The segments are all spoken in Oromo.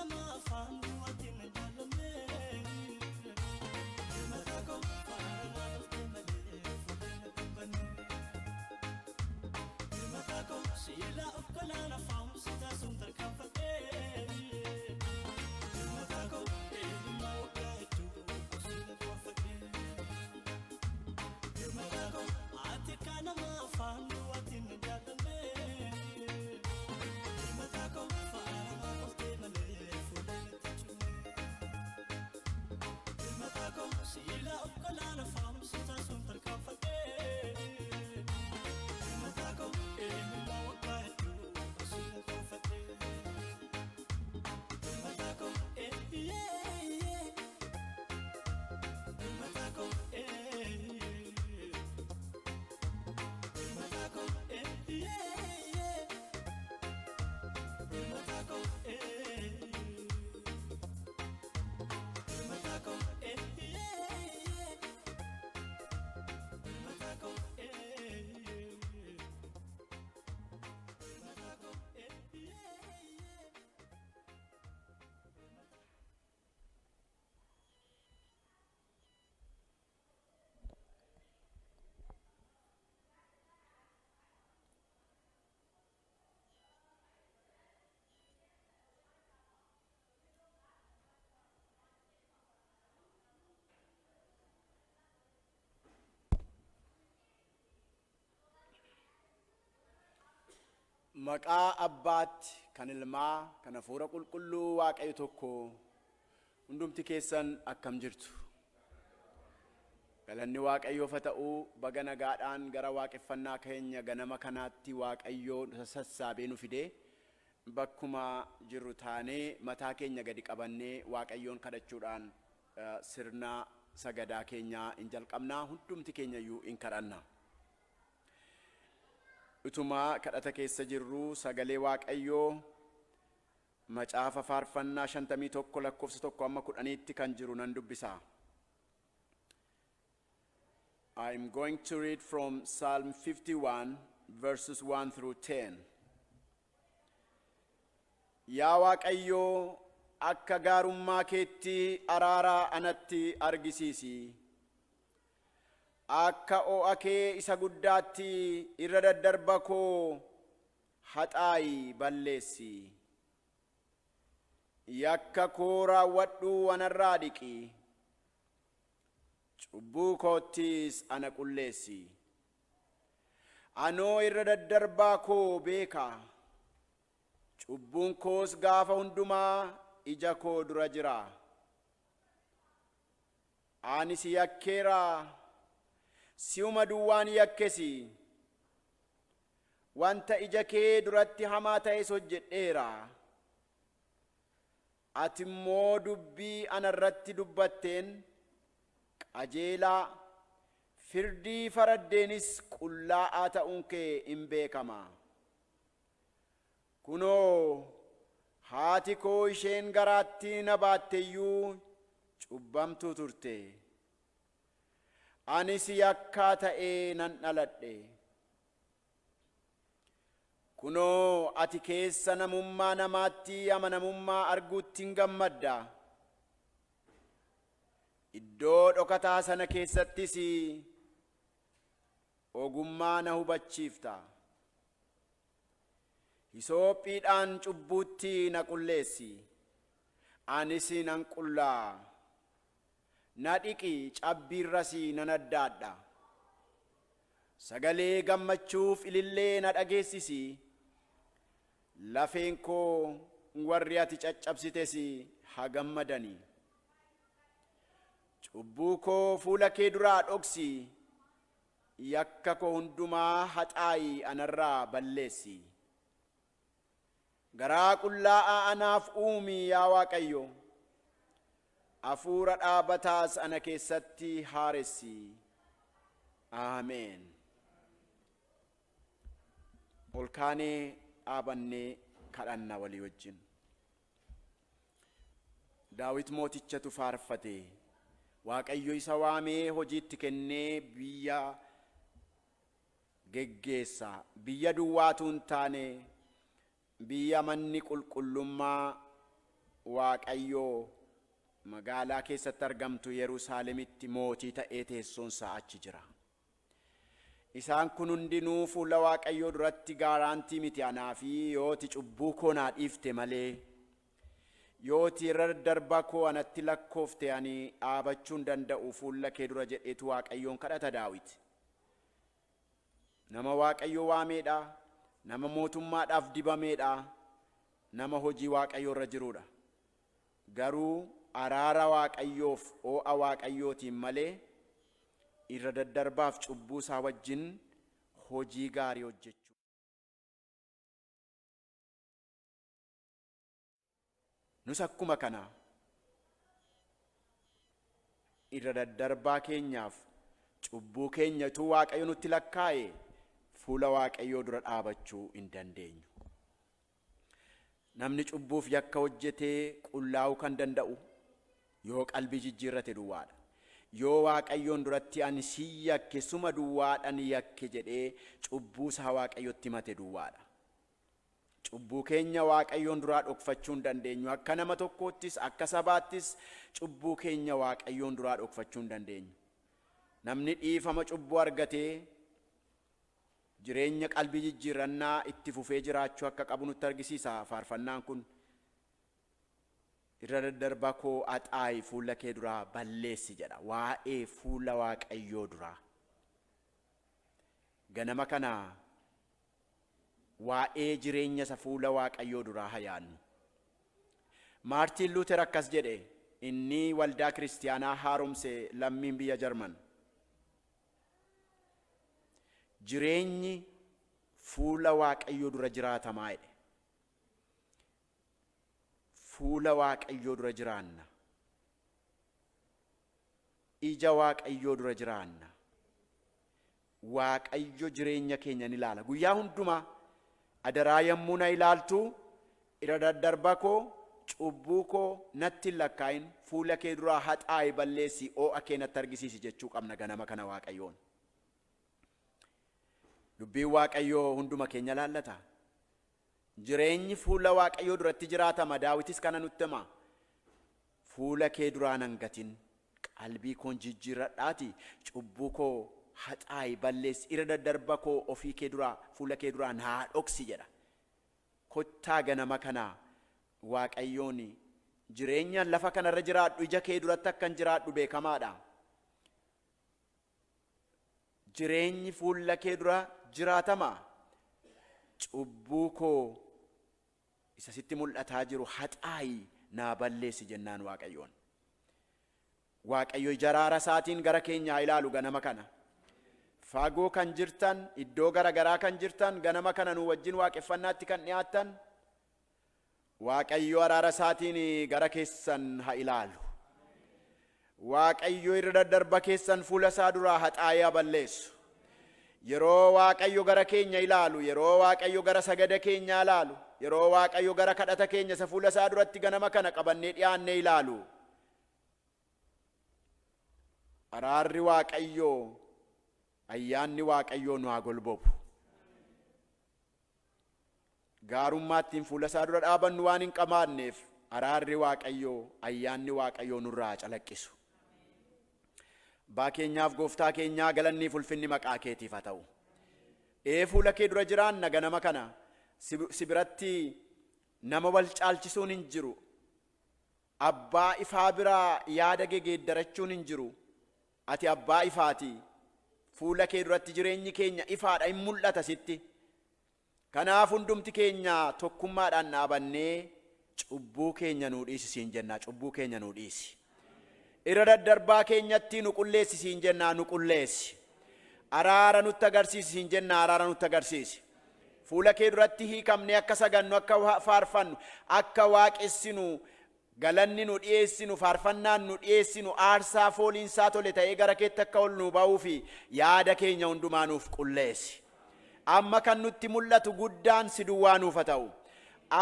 Nama afaan duwwaatiin na jaallanne. Mataa koo faana dhuftee malee fuudhee na dubbanne. Mataa koo siilaa okkolaan afaan taasuun tarkaanfadhee. Mataa koo eenyummaa waggaa hedduu osoo kuufadhee. Mataa koo ati akka nama afaan duwwaatiin na jaallanne. Mataa koo faana dhuftee malee fuudhee natti cimne. Mataa koo siilaa okkolaan afaan taasuun tarkaanfadhee. Mataa koo eenyummaa waggaa hedduu osoo kuufadhee. Mataa koo ee. Mataa koo ee. Mataa koo ee. Mataa koo ee. Mataa koo ee. Mataa koo ee. Mataa koo ee. Maqaa Abbaatti, kan Ilmaa, kan Hafuura Qulqulluu Waaqayyo tokko, hundumti keessan akkam jirtu? Galanni Waaqayyoof haa ta'u. Baga nagaadhaan gara waaqeffannaa keenya ganama kanaatti Waaqayyo sassaabee nu fide. Bakkuma jirru taanee mataa keenya gadi qabannee Waaqayyoon kadhachuudhaan sirna sagadaa keenyaa hin jalqabnaa. Hundumti keenya iyyuu hin kadhanna. Utuma kadhata keessa jirru sagalee Waaqayyoo macaafa Faarfannaa 51 lakkoofsa 1 amma 10tti kan jiru nan dubbisa. I'm going to read from Psalm 51 verses 1 through 10. Yaa Waaqayyoo, akka gaarummaa keetti araara anatti argisiisi. Akka o'a kee isa guddaatti irra daddarba koo haxaayi balleessi. Yakka koo raawwadhu anarraa dhiqi. Cubbuu koottis ana qulleessi. Anoo irra daddarbaa koo beeka. Cubbuun koos gaafa hundumaa ija koo dura jira. Ani si yakkeera, si'uma duwwaan yakkesi. Wanta ija kee duratti hamaa ta'es hojjedheera. Ati immoo dubbii ana irratti dubbatteen qajeelaa, firdii faraddeenis qullaa'aa ta'uun kee in beekama. Kunoo, haati koo isheen garaatti na baatte iyyuu cubbamtuu turte. Anis yakkaa ta'ee nan dhaladhe. Kunoo, ati keessa namummaa namaatti amanamummaa arguutti hin gammadda. Iddoo dhokataa sana keessattis ogummaa na hubachiifta. Hisoophiidhaan cubbuutti na qulleessi, anis nan qullaa'a. Na dhiqi, cabbiirras nan addaadha. Sagalee gammachuuf ilillee na dhageessisi. Lafeen koo warri ati caccabsites haa gammadani. Cubbuu koo fuula kee duraa dhoksi, yakka koo hundumaa haxaayi anarraa balleessi. Garaa qullaa'aa anaaf uumi, yaa Waaqayyo, hafuura dhaabataas ana keessatti haaressi. Aameen. Ol kaanee dhaabannee kadhanna walii wajjin. Daawit mootichatu faarfate. Waaqayyo isa waamee hojiitti kennee biyya geggeessa. Biyya duwwaatu hin taane, biyya manni qulqullummaa. Waaqayyoo magaalaa keessatti argamtu Yerusaalemitti mootii ta'ee teessoon isaa achi jira. Isaan kun hundinuu fuula Waaqayyoo duratti guarantee miti anaa fi yooti cubbuu koo naa dhiifte malee, yooti irra daddarba koo anatti lakkoofte, ani dhaabachuu hin danda'u fuula kee dura jedheetu Waaqayyoon kadhata Daawit. Nama Waaqayyo waameedha, nama mootummaadhaaf dibameedha, nama hojii Waaqayyoo irra jiruudha. Garuu araara Waaqayyoof oo'a Waaqayyootiin malee irra daddarbaaf cubbuu isaa wajjin hojii gaarii hojjechuu. Nus akkuma kana irra daddarbaa keenyaaf cubbuu keenya utuu Waaqayyo nutti lakkaa'e fuula Waaqayyoo dura dhaabachuu hin dandeenyu. Namni cubbuuf yakka hojjetee qullaa'uu kan danda'u yoo qalbii jijjiirrate duwwaadha. Yoo Waaqayyoon duratti ani si yakke, suma duwwaadhaan yakke jedhee cubbuu isaa Waaqayyotti himate duwwaadha. Cubbuu keenya Waaqayyoon duraa dhokfachuu hin dandeenyu. Akka nama tokkoottis, akka sabaattis cubbuu keenya Waaqayyoon duraa dhokfachuu hin dandeenyu. Namni dhiifama cubbuu argatee jireenya qalbii jijjiirrannaa itti fufee jiraachuu akka qabu nutti argisiisa faarfannaan kun. Irra daddarba koo haxaayi, fuula kee duraa balleessi jedha, waa'ee fuula Waaqayyoo duraa. Ganama kana waa'ee jireenya isa fuula Waaqayyoo duraa haa yaadnu. Maartiin Luuter akkas jedhe, inni waldaa kiristiyaanaa haaromse, lammiin biyya Jarman. Jireenyi fuula Waaqayyoo dura jiraatamaa jedhe. Fuula Waaqayyoo dura jiraanna. Ija Waaqayyoo dura jiraanna. Waaqayyo jireenya keenya ni ilaala. Guyyaa hundumaa adaraa yommuu na ilaaltu irra daddarba koo, cubbuu koo natti hin lakkaa'in, fuula kee duraa haxaa'i, balleessi, oo'a kee natti argisiisi jechuu qabna ganama kana Waaqayyoon. Dubbiin Waaqayyoo hunduma keenya laallata. Jireenyi fuula Waaqayyoo duratti jiraatama. Daawitis kana nutti hima. Fuula kee duraa nan gatin, qalbii koon jijjiirradhaati cubbuu koo haxaa'i, balleessi, irra daddarba koo ofii kee duraa, fuula kee duraa naa dhoksi jedha. Kottaa ganama kana Waaqayyoon jireenya lafa kanarra jiraadhu ija kee duratti akkan jiraadhu beekamaadha. Jireenyi fuula kee dura jiraatama. Cubbuu koo isa sitti mul'ataa jiru haxaayi, naa balleessi jennaan Waaqayyoon. Waaqayyo ija araara isaatiin gara keenya haa ilaalu ganama kana. Fagoo kan jirtan, iddoo gara garaa kan jirtan, ganama kana nu wajjin waaqeffannaatti kan dhiyaattan, Waaqayyo araara isaatiin gara keessan haa ilaalu. Waaqayyo irra daddarba keessan fuula isaa duraa haxaayee haa balleessu. Yeroo Waaqayyo gara keenya ilaalu, yeroo Waaqayyo gara sagada keenyaa ilaalu, yeroo Waaqayyo gara kadhata keenya isa fuula isaa duratti ganama kana qabannee dhiyaannee ilaalu, araarri Waaqayyoo, ayyaanni Waaqayyoo nu haa golbobu. Gaarummaa ittiin fuula isaa dura dhaabannu waan hin qabaanneef araarri Waaqayyoo, ayyaanni Waaqayyoo nurraa haa calaqqisu. Abbaa keenyaaf gooftaa keenyaa, galanniif ulfinni maqaa keetiif haa ta'u. Ee, fuula kee dura jiraanna ganama kana, si biratti nama wal caalchisuun hin jiru. Abbaa ifaa biraa yaada gegeeddarachuun hin jiru. Ati abbaa ifaati. Fuula kee duratti jireenyi keenya ifaadha, hin mul'ata sitti. Kanaaf hundumti keenya tokkummaadhaan dhaabannee cubbuu keenya nuu dhiisi siin jennaa, cubbuu keenya nuu dhiisi. Irra daddarbaa keenyatti nu qulleessi siin jennaa, nu qulleessi. Araara nutti agarsiisi siin jennaa, araara nutti agarsiisi. Fuula kee duratti hiikamnee akka sagannu, akka faarfannu, akka waaqessinu, galanni nu dhiyeessinu, faarfannaan nu dhiyeessinu aarsaa fooliinsaa tole ta'ee gara keetti akka ol nu ba'uu fi yaada keenya hundumaa nuuf qulleessi. Amma kan nutti mul'atu guddaan si duwwaa nuuf haa ta'u.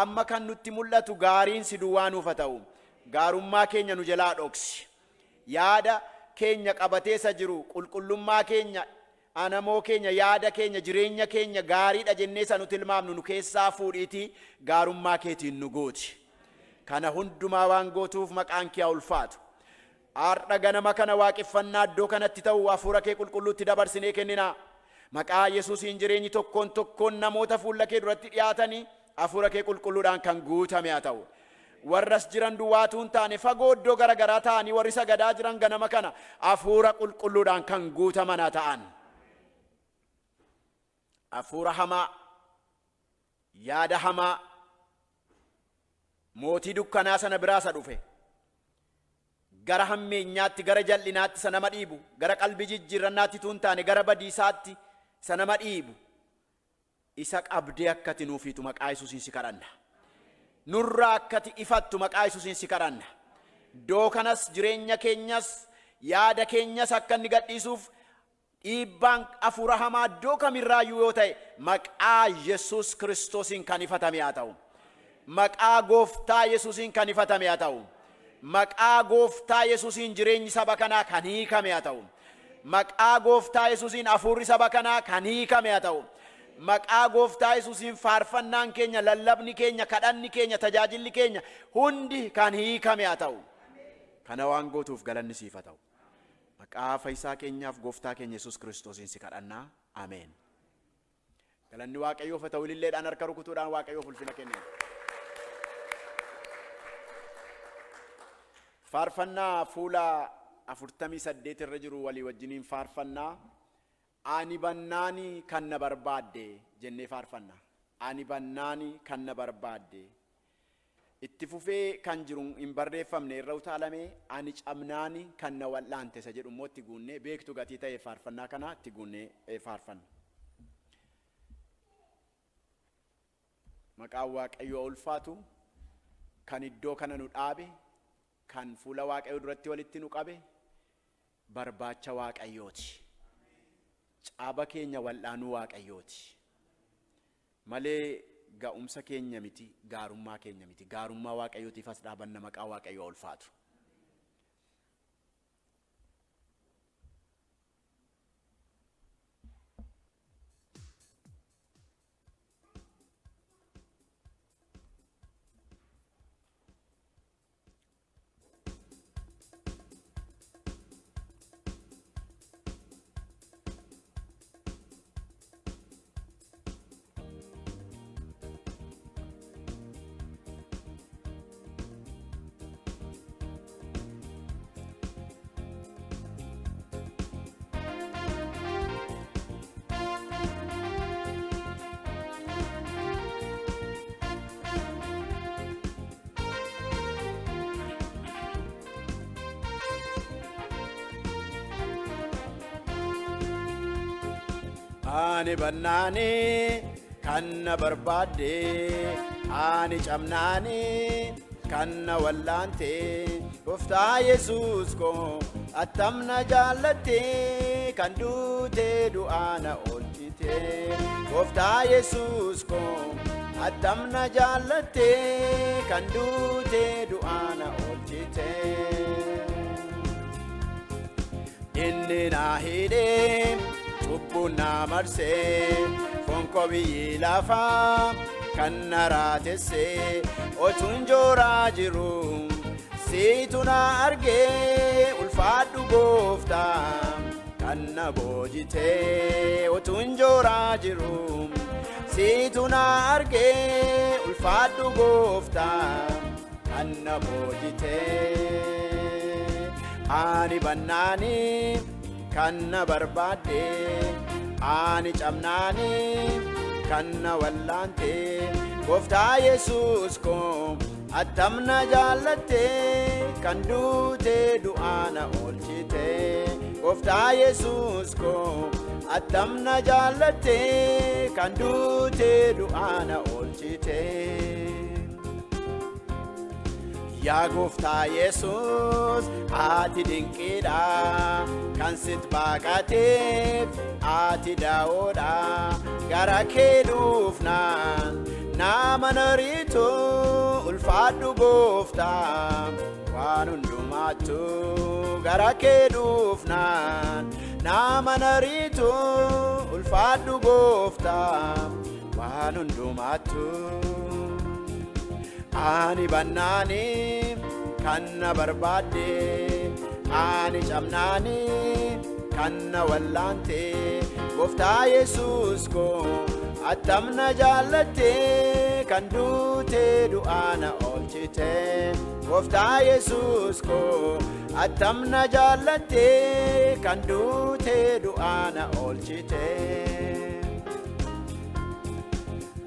Amma kan nutti mul'atu gaariin si duwwaa nuuf haa ta'u. Gaarummaa keenya nu jalaa dhoksi. Yaada keenya qabatee isa jiru qulqullummaa keenya, anamoo keenya, yaada keenya, jireenya keenya gaariidha jennee isa nu tilmaamnu nu keessaa fuudhiitii gaarummaa keetiin nu guuti. Kana hundumaa waan gootuuf maqaan kee haa ulfaatu. Har'a ganama kana waaqeffannaa iddoo kanatti ta'u hafuura kee qulqulluutti dabarsinee kennina. Maqaa Yesuusiin jireenyi tokkoon tokkoon namoota fuula kee duratti dhiyaatanii hafuura kee qulqulluudhaan kan guutame haa ta'u. Warras jiran duwwaatu hin taane, fagoo iddoo garaagaraa ta'anii warri sagadaa jiran ganama kana hafuura qulqulluudhaan kan guutaman haa ta'an. Hafuura hamaa, yaada hamaa, mootii dukkanaa sana biraa isa dhufe, gara hammeenyaatti, gara jal'inaatti isa nama dhiibu, gara qalbii jijjiirrannaatti utuu hin taane gara badiisaatti isa nama dhiibu, isa qabdee akkati nuuf hiitu maqaa Yesuusiin si kadhanna. Nurraa akkati ifattu maqaa Yesuusiin si kadhanna. Iddoo kanas, jireenya keenyas, yaada keenyas akka inni gadhiisuuf dhiibbaan hafuura hamaa iddoo kamirraayyuu yoo ta'e maqaa Yesuus Kiristoosiin kan ifatame haa ta'u. Maqaa Gooftaa Yesuusiin kan ifatame haa ta'u. Maqaa Gooftaa Yesuusiin jireenyi saba kanaa kan hiikame haa ta'u. Maqaa Gooftaa Yesuusiin hafuurri saba kanaa kan hiikame haa ta'u. Maqaa Gooftaa Yesuusiin faarfannaan keenya, lallabni keenya, kadhanni keenya, tajaajilli keenya hundi kan hiikame haa ta'u. Kana waan gootuuf galanni siif haa ta'u. Maqaa fayyisaa keenyaaf Gooftaa keenya Yesuus Kiristoosiin si kadhannaa. Ameen. Galanni Waaqayyoof haa ta'u. Ililleedhaan harka rukutuudhaan Waaqayyoof ulfina kennina. Faarfannaa fuula 48 irra jiru walii wajjiniin faarfannaa. Ani bannaani kan na barbaadde jennee faarfanna. Ani bannaani kan na barbaadde. Itti fufee kan jiru hin barreeffamne, irra utaalame, ani cabnaani kan na wal'aante isa jedhu immoo itti guunnee, beektu gatii ta'e, faarfannaa kana itti guunnee faarfanna. Maqaan Waaqayyoo ulfaatu. Kan iddoo kana nu dhaabe, kan fuula Waaqayyoo duratti walitti nu qabe barbaacha Waaqayyooti. Caba keenya wal'aanuu Waaqayyooti. Malee ga'umsa keenya miti, gaarummaa keenya miti. Gaarummaa Waaqayyootiif as dhaabanna. Maqaa Waaqayyoo ulfaatu. Ani bannaani kan na barbaadde, ani cabnaani kan na wallaante, Gooftaa Yesuus koo, attam na jaallatte, kan duute du'aa na oolchite. Gooftaa Yesuus koo, attam na jaallatte, kan duute du'aa na oolchite. Inni na hidhee, cubbuun na marsee, foon koo biyyi lafaa kan na raatessee, otuun jooraa jiru siitu na argee, ulfaadhu Gooftaa, kan na boojitee. Otuun jooraa jiru siitu na argee, ulfaadhu Gooftaa, kan na boojitee. Ani bannaani kan na barbaadde, ani cabnaani kan na wallaante, Gooftaa Yesuus koo, attam na jaallatte, kan duute du'aa na oolchite. Gooftaa Yesuus koo, attam na jaallatte, kan duute du'aa na oolchite. Yaa Gooftaa Yesuus, ati dinqiidha, kan sit baqateef ati daa'oodha. Gara kee dhufnaan nama nariitu, ulfaadhu Gooftaa, waan hundumaattu. Gara kee dhufnaan nama nariitu, ulfaadhu Gooftaa, waan hundumaattu. Ani bannaani kan na barbaadde, ani cabnaani kan na wallaante. Gooftaa Yesuus koo attam na jaallatte, kan duute du'aa na oolchite. Gooftaa Yesuus koo attam na jaallatte, kan duute du'aa na oolchite.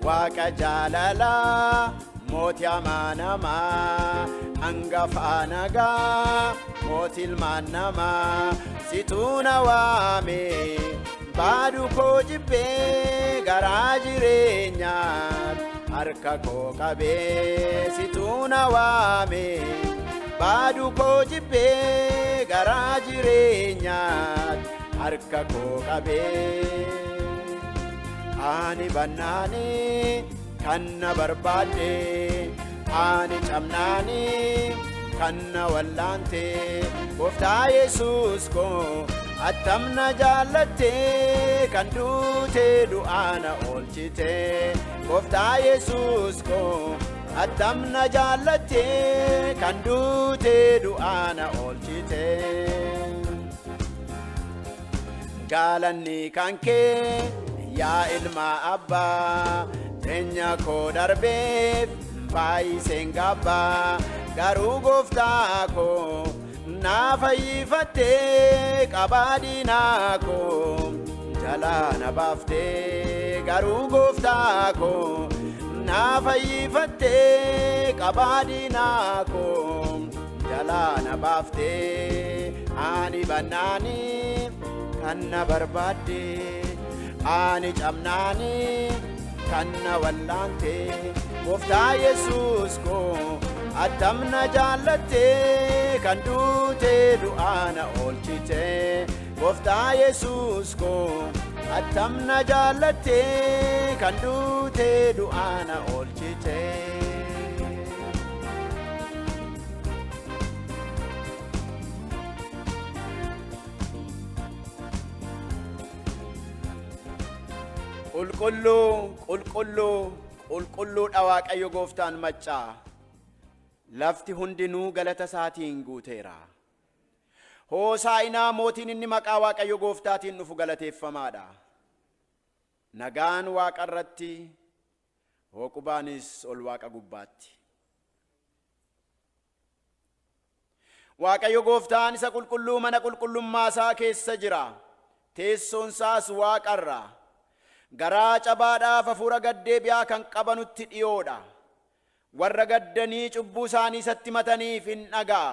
Waaqa jaalalaa, mootii amanamaa, hangafa nagaa, mootii ilmaan namaa, situu na waame, baaduu koo jibbee garaa jireenyaa harka koo qabee. Situu na waame, baaduu koo jibbee garaa jireenyaa harka koo qabee. Ani bannaani kan na barbaadde, ani cabnaani kan na wallaante. Gooftaa Yesuus koo attam na jaallatte, kan duute du'aa na oolchite. Gooftaa Yesuus koo attam na jaallatte, kan duute du'aa na oolchite. Gaalanni kan kee yaa ilma abbaa, jireenya koo darbeef baay'iseen gabbaa. Garuu gooftaa koo naa fayyifattee, qabaa diinaa koo jalaa na baaftee. Garuu gooftaa koo naa fayyifattee, qabaa diinaa koo jalaa na baaftee. Ani bannaani kan na barbaadde, ani cabnaani kan na wallaante. Gooftaa Yesuus koo attam na jaallatte, kan duute du'aa na oolchite. Gooftaa Yesuus koo attam na jaallatte, kan duute du'aa na oolchite. Qulqulluu, qulqulluu, qulqulluudha Waaqayyo gooftaan maccaa. Lafti hundinuu galata isaatiin guuteera. Hoosaa'inaa, mootiin inni maqaa Waaqayyo gooftaatiin dhufu galateeffamaadha. Nagaan Waaqa irratti, hooqubaanis ol Waaqa gubbaatti. Waaqayyo gooftaan isa qulqulluu mana qulqullummaa isaa keessa jira. Teessoon isaas Waaqarra. Garaa cabaadhaaf hafuura gaddeebi'aa kan qabanutti dhiyoodha. Warra gaddanii cubbuu isaanii isatti mataniif hin dhaga'a.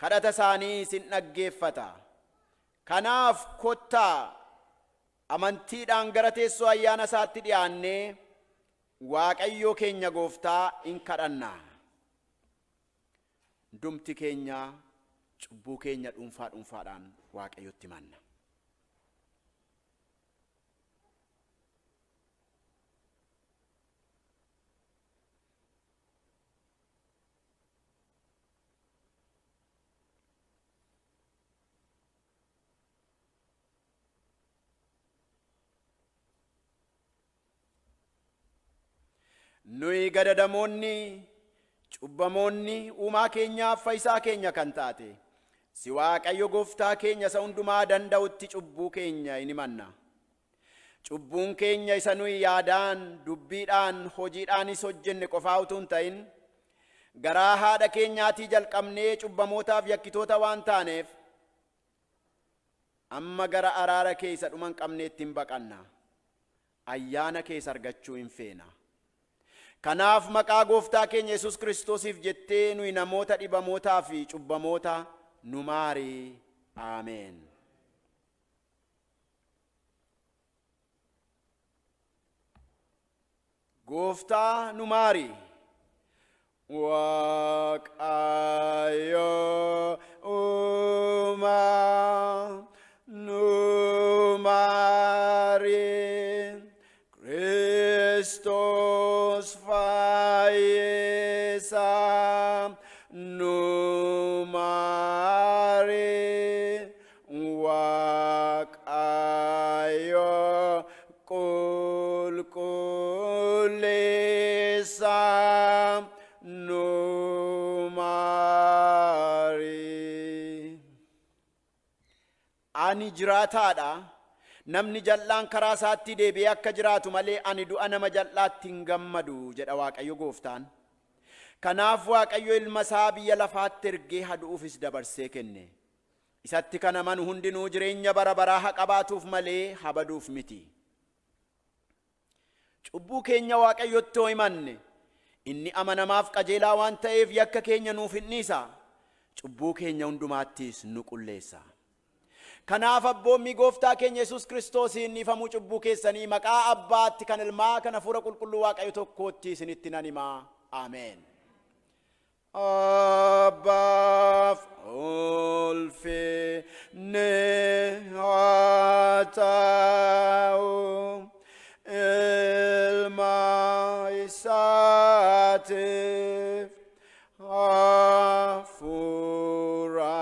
Kadhata isaaniis hin dhaggeeffata. Kanaaf kottaa amantiidhaan gara teessoo ayyaana isaatti dhiyaannee Waaqayyoo keenya gooftaa in kadhanna. Hundumti keenya cubbuu keenya dhuunfaa dhuunfaadhaan Waaqayyotti himanna. Nuyi gadadamoonni, cubbamoonni, uumaa keenyaaf fayyisaa keenya kan taate si Waaqayyo gooftaa keenya isa hundumaa danda'utti cubbuu keenya in himanna. Cubbuun keenya isa nuyi yaadaan, dubbiidhaan, hojiidhaanis hojjenne qofaa utuu hin ta'in, garaa haadha keenyaatii jalqabnee cubbamootaaf yakkitoota waan taaneef, amma gara araara kee isa dhuma hin qabneetti hin baqanna. Ayyaana kees argachuu hin feena. Kanaaf maqaa gooftaa keenya Yesuus Kiristoosiif jettee nuyi namoota dhibamootaa fi cubbamoota nu maari. Aameen. Gooftaa nu maari. Waaqayyo uumaa nu maari. Kristos fayyisaa nu maari. Waaqayyo qulqulleessaa Ani jiraataadha. Namni jal'aan karaa isaatti deebi'ee akka jiraatu malee ani du'a nama jal'aatti hin gammadu, jedha Waaqayyo gooftaan. Kanaaf Waaqayyo ilma isaa biyya lafaatti ergee hadu'uufis dabarsee kenne. Isatti kan amanu hundinuu jireenya bara baraa haa qabaatuuf malee habaduuf miti. Cubbuu keenya Waaqayyotti yoo himanne, inni amanamaaf qajeelaa waan ta'eef yakka keenya nuuf hin dhiisa. Cubbuu keenya hundumaattis nu qulleessa. Kanaaf abboommii gooftaa keenya Yesuus Kiristoosiin dhiifamuu cubbuu keessanii maqaa Abbaatti, kan Ilmaa, kan Hafuura Qulqulluu Waaqayyo tokkootti isinitti nan himaa. Ameen. Abbaaf ulfinni haa ta'u, ilma isaatiif, hafuura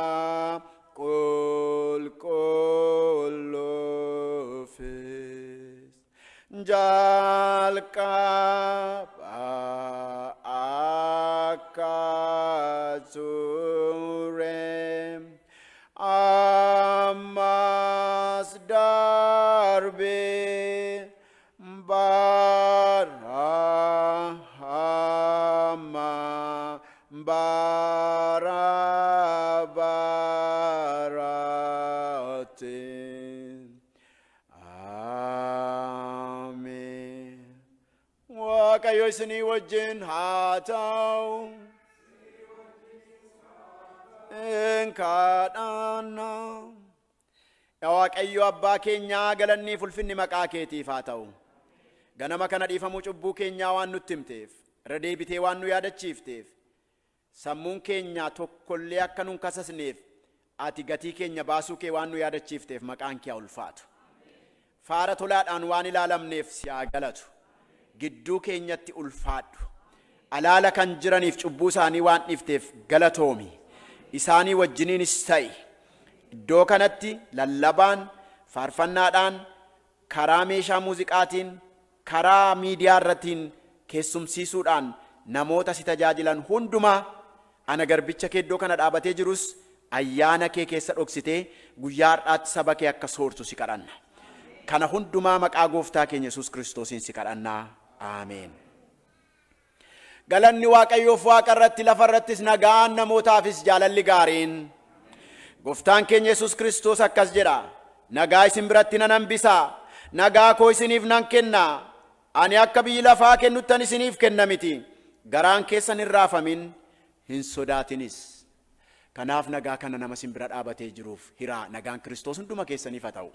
qulqulluufis, jalqaba akka ture ammas darbee bara hamma bara baraatti. Ameen. Waaqayyo isinii wajjin haa ta'u. In kadhanna. Yaa Waaqayyo Abbaa keenyaa, galannii fulfinni maqaa keetiif haa ta'u. Ganama kana dhiifamuu cubbuu keenyaa waan nutti himteef, irra deebitee waan nu yaadachiifteef, sammuun keenya tokkollee akka nun kasasneef ati gatii keenya baasuu kee waan nu yaadachiifteef maqaan kee haa ulfaatu. Faara tolaadhaan waan ilaalamneef si haa galatu. Gidduu keenyatti ulfaadhu. Alaala kan jiraniif cubbuu isaanii waan dhiifteef galatoomi. Isaanii wajjiniinis ta'i. Iddoo kanatti lallabaan, faarfannaadhaan, karaa meeshaa muuziqaatiin, karaa miidiyaa irrattiin keessumsiisuudhaan namoota si tajaajilan hundumaa, ana garbicha kee iddoo kana dhaabatee jirus ayyaana kee keessa dhoksitee guyyaa har'aatti saba kee akka soortu si kadhanna. Kana hundumaa maqaa gooftaa keenya Yesuus Kiristoosiin si kadhannaa. Aameen. Galanni Waaqayyoof waaqa irratti, lafa irrattis nagaan, namootaafis jaalalli gaariin. Gooftaan keenya Yesuus Kiristoos akkas jedha. "Nagaa isin biratti nan hambisa. Nagaa koo isiniif nan kenna. Ani akka biyyi lafaa kennuttan isiniif kenna miti. Garaan keessan hin raafamin, hin sodaatinis." Kanaaf nagaa kana nama isin bira dhaabatee jiruuf hiraa. Nagaan Kiristoos hunduma keessaniif haa ta'u.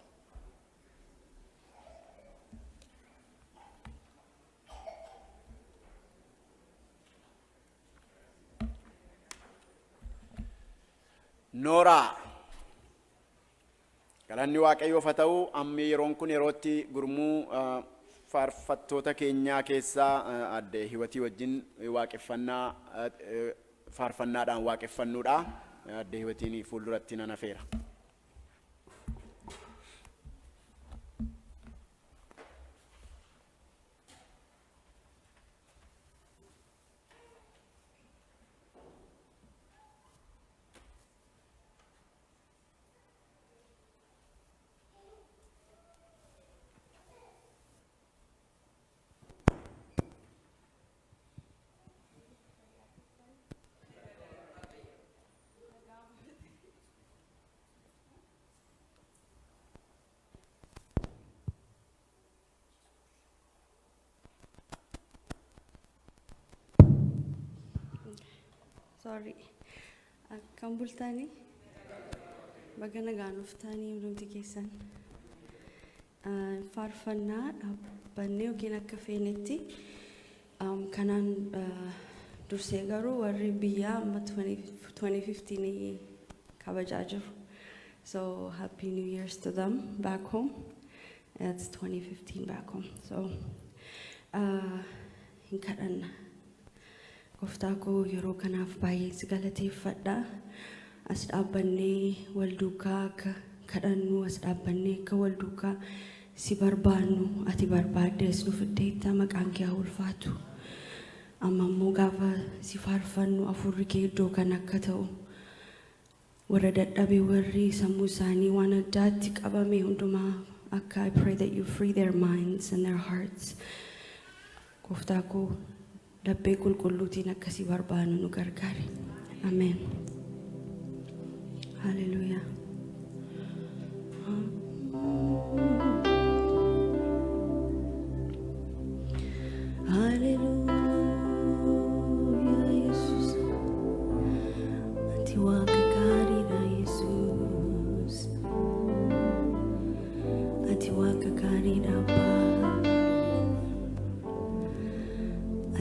Nooraa. Galanni Waaqayyoof haa ta'u. Ammi yeroon kun yerootti gurmuu faarfattoota keenyaa keessaa adde Hiwatii wajjin waaqeffannaa faarfannaadhaan waaqeffannuudha. Adde Hiwatiin fuulduratti nan afeera. Sorry. Akkam bultanii? Baga nagaan dhuftanii hundumti keessan. Faarfannaa dhaabbannee yookiin akka feenetti, kanaan dursee garuu warri biyyaa amma 2015 kabajaa jiru. So happy New Year's to them back home. It's 2015 back home. So hin kadhanna. Gooftaa koo, yeroo kanaaf baay'ee si galateeffadha. As dhaabbannee wal duukaa akka kadhannu, as dhaabbannee akka wal duukaa si barbaannu ati barbaaddees nu fiddeetta, maqaan kee haa ulfaatu. Amma immoo gaafa si faarfannu hafuurri kee iddoo kana akka ta'u Warra dadhabe, warri sammuu isaanii waan addaatti qabame hundumaa akka, I pray that you free their minds and their hearts. Gooftaa koo, laphee qulqulluutiin akkasii barbaannu nu gargaari. Ameen. Haleluuyaa. Haleluuyaa, Yesuus. Ati Waaqa gaariidha, Yesuus. Ati Waaqa gaariidha, Abbaa.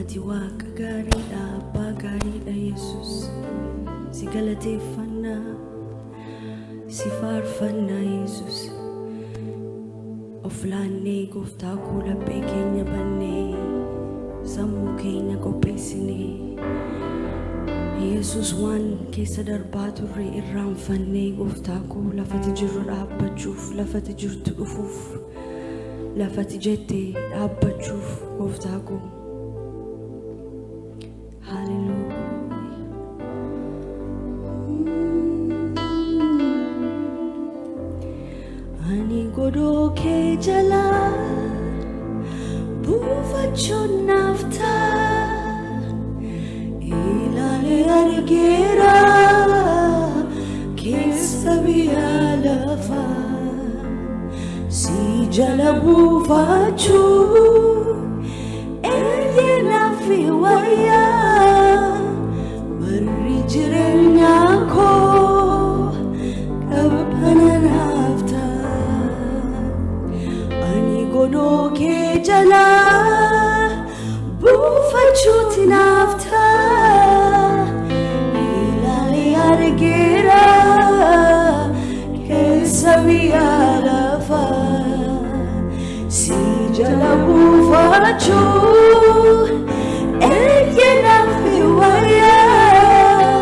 Ati Waaqa gaariidha, Abbaa gaariidha, Yesuus. Si galateeffannaa, si faarfannaa, Yesuus. Of laannee, Gooftaa koo, laphee keenya bannee, sammuu keenya qopheessinee, Yesuus, waan keessa darbaa turre irraanfannee, Gooftaa koo, lafati jirru dhaabbachuuf, lafati jirtu dhufuuf, lafati jette dhaabbachuuf, Gooftaa koo. Haleluuyaa. Ani godoo kee jalaa buufachuun naaf ta'a. Ilaalee argeera keessa biyya lafaa. Si jala buufachuu eeyyee naaf wayyaa. Barri jireenyaa koo qabbana naaf ta'a. Ani godoo kee jalaa buufachuuti naaf ta'a. Ilaalee argeera keessa biyya lafaa. Si jala buufachuu eeyyee naaf wayyaa.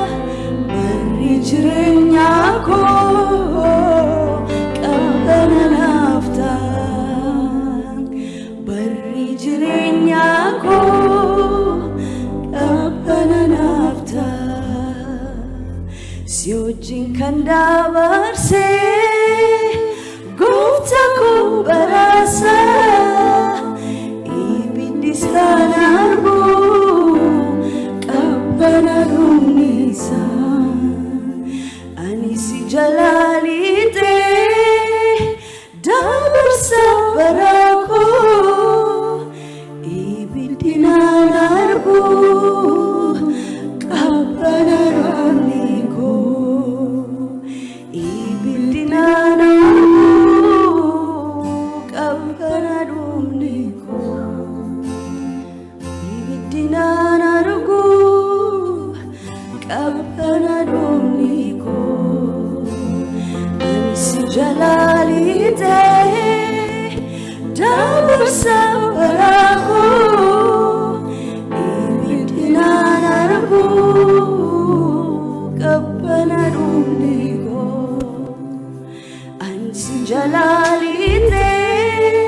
Barri jireenyaa koo qabbana naaf ta'a. Barri jireenyaa koo qabbana naaf ta'a. Si wajjin kan dabarsee, Gooftaa koo, baraasa ibiddi isaan argu qabbana dhumni isaa. Ani si jalaa lixee dabarsa bara koo, ibiddi naan argu qabbana dhumni koo. Ibiddi naan argu qabbana dhumni koo. Ibiddi naan argu qabbana dhumni koo. Ani si jalaa lixee dabarsa bara koo, ibiddi naan argu qabbana dhumni koo. Ani si jalaa lixee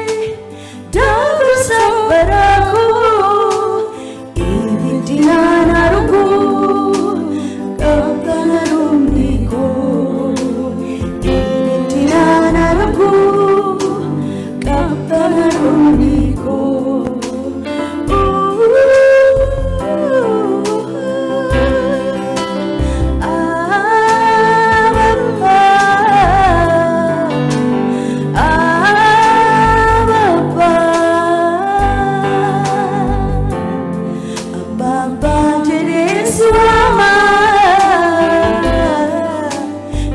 dabarsa bara koo, ibiddi naan argu qabbana dhumni koo. Ibiddi naan argu qabbana dhumni koo. Abba jedhee si waama,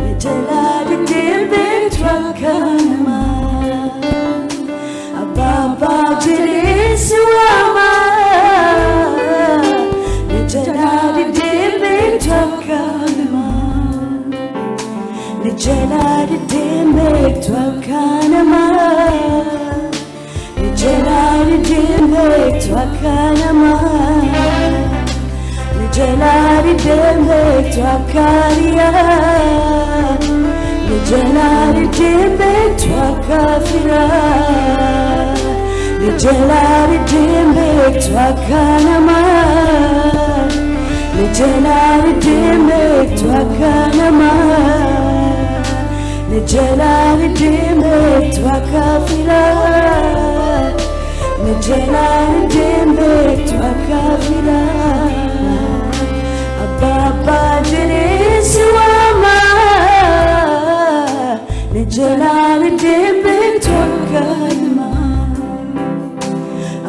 na jalaa deddeebiitu akka namaa. Abba jedhee si waama, na jalaa deddeebiitu akka namaa. Na jalaa deddeebiitu akka namaa. Na jalaa deddeebiitu akka namaa. Na jalaa deddeebiitu akka hiriyaa. Na jalaa deddeebiitu akka firaa. Na jalaa deddeebiitu akka namaa. Na jalaa deddeebiitu akka namaa. Nijelali deembeektu akka firaa. Nijelali deembeektu akka firaa. Abbaa jedhee si waama. Nijelali deembeektu akka ilmaa.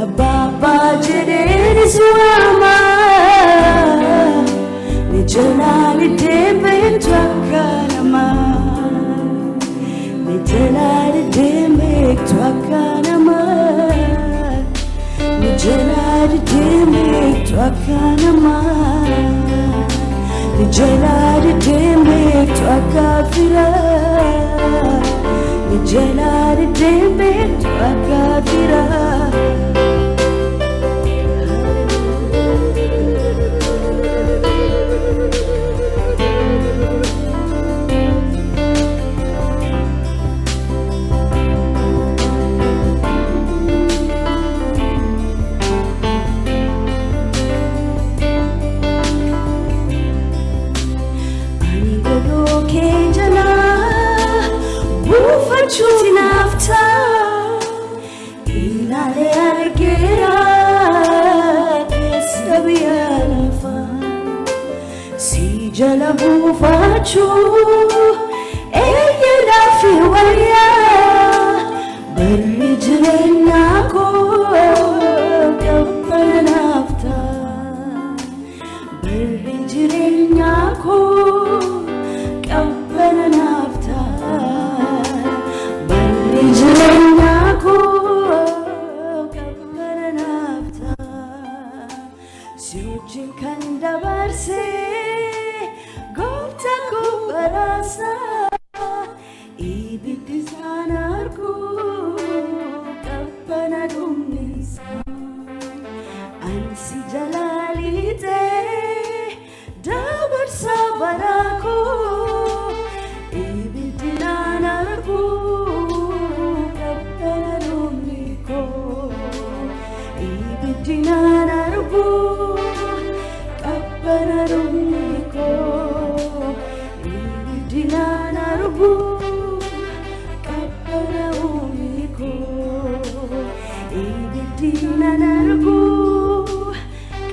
Abbaa jedhee si waama. Nijelali deembeektu akka namaa. Nijelali deembeektu akka namaa. Nijelali deembeektu akka namaa. Nijelali deembeektu akka firaa. Nijelali deembeektu akka firaa. Ani godoo kee jalaa buufachuuti naaf ta'a. Ilaalee argeera keessa biyya lafaa. Si jala buufachuu eeyyadhaa fi wayyaa. Barri jireenyaa koo qabbana naaf ta'a. Barri jireenyaa koo qabbana naaf ta'a. Barri jireenyaa koo qabbana naaf ta'a. Si wajjin kan dabarse gooftaa koo badhaasa. Ibiddi isaan argu qabbana dhumni isaa. Ansi jalaalite dabarsa barakoo ibiddi naan argu qabbana dhumni koo ibiddi naan argu qabbana dhumni koo ibiddi naan argu qabbana dhumni koo ibiddi naan argu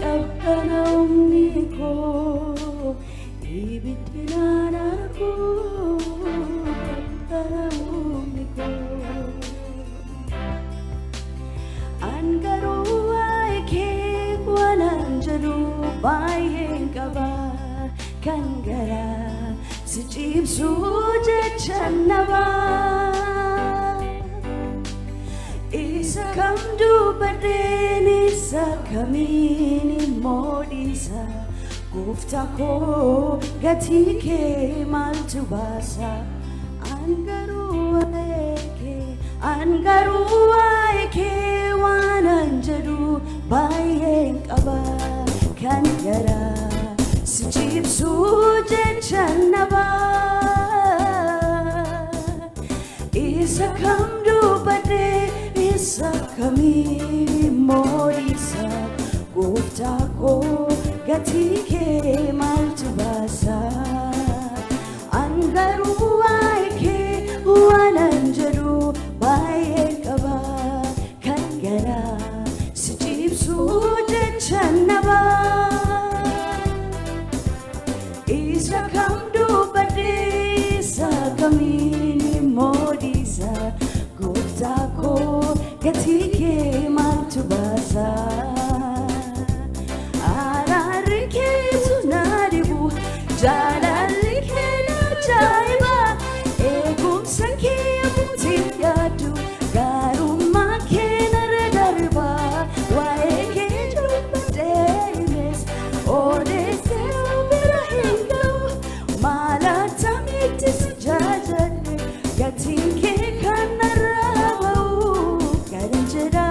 qabbana dhumni koo ibiddi naan argu qabbana dhumni koo. An garuu waa'ee kee waanan jedhu baay'een qaba kan garaa si ciibsu jecha nabaa. Isa kam dubbadheen isa kamiin immoo dhiisa gooftaa koo gatii kee maaltu baasa. An garuu waa'ee kee an garuu waa'ee kee waanan jedhu baay'een qaba kan garaa si ciibsu jecha nabaa. Isa kam dubbadhee isa kamiin immoo dhiisa gooftaa koo gatii kee maaltu baasa. An garuu waa'ee kee waanan jedhu baay'een qaba kan garaa si ciibsu jecha nabaa. Isa kam dubbadhee isa kamiin immoo dhiisa gooftaa koo gatii kee maaltu baasa. Araarri keetu na dhibu jaalalli kee na ajaa'iba eegumsa kee abbootiin yaadu gaarummaa kee narra darba waa'ee kee dubbadhee himes odeessee bira hin ga'u maal attamitti si jajadhe gatiin kee kan narraa ba'u galan jedha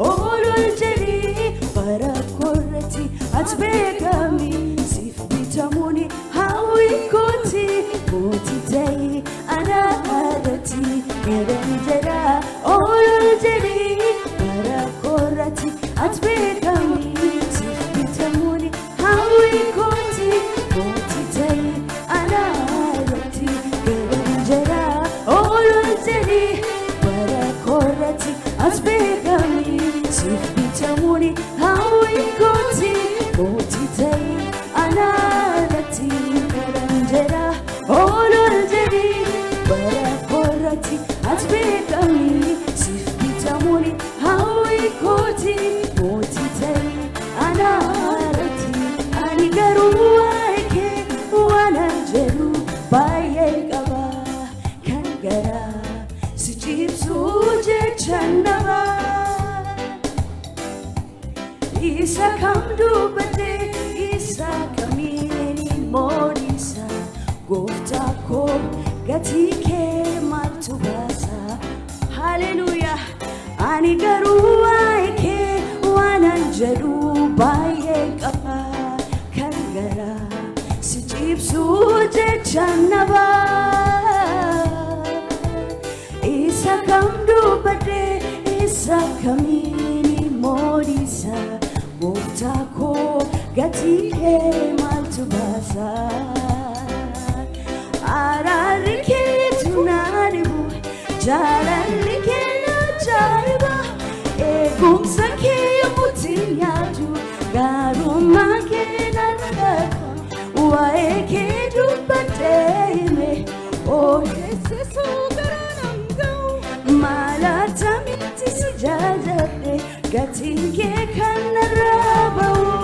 ol ol jedhii bara korratti ati beekami siif bitamuuni hawwii kooti mootii ta'e. Gooftaa koo, gatii kee maaltu baasa? Haleluuyaa. Ani garuu waa'ee kee waanan jedhu baay'ee qaba. Kan garaa si ciibsu jecha nabaa. Isa kam dubbadhee, isa kamiin moodisa? Gooftaa koo, gatii kee maaltu baasa? Araarri keetu na dhibu, jaalalli kee na ajaa'iba, eegumsa kee yommuutti nyaatu, gaarummaa kee na dhaga'ama. Waa'ee kee dubbadhee hime, ogeessisuu garaa nan ga'u. Maalatamitti si jaalladhe, gatiin kee kan narraa ba'u.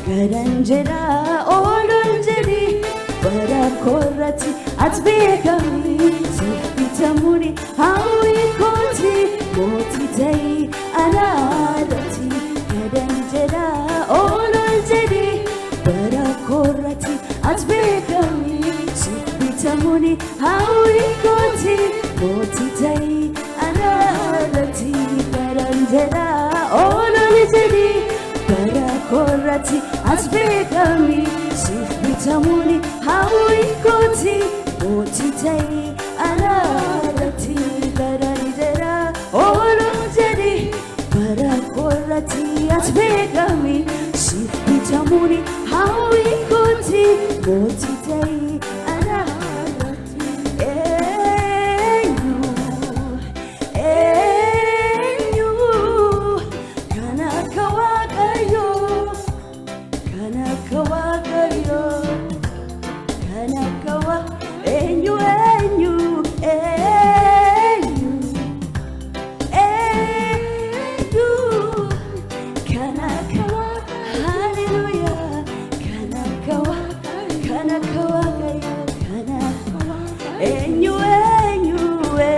Gadan jedhaa oolol jedhi, bara koorratti ati beekami. Siif bitamuuni hawwii kooti, mootii ta'ii anaarratti. Gadan jedhaa oolol jedhi, bara koorratti ati beekami. Siif bitamuuni hawwii kooti, mootii ta'ii anaarratti. Gadan jedhaa oolol jedhi, bara koorratti ati beekami. Siif bitamuuni hawwii kooti, mootii ta'ii anaarratti. Gadan jedhaa oolol jedhi, bara koorratti ati beekami. Siif bitamuuni hawwii kooti, mootii ta'ii anaarratti. Eenyu, eenyu kan akka Waaqayyoo, kan akka Waaqayyoo, kan akka eenyu, eenyu, eenyu, eenyu kan akka Haleluuyaa, kan akka kan akka Waaqayyoo, kan akka eenyu, eenyu,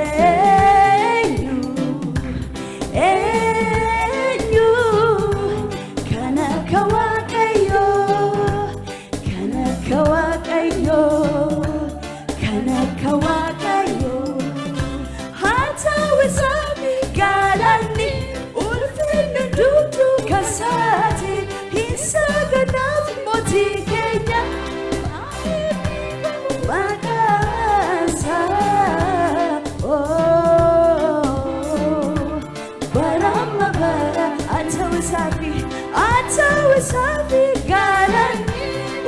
eenyu, eenyu kan akka Waaqayyoo, kan akka Waaqayyoo, kan akka Waaqayyoo. Haa ta'u isaanii galanni, ulfinni hundumtuu kasaati, isa kanaaf mootii keenya maqaansaa. Oh, bara amma bara haa ta'u isaafi, haa ta'u isaafi galanni,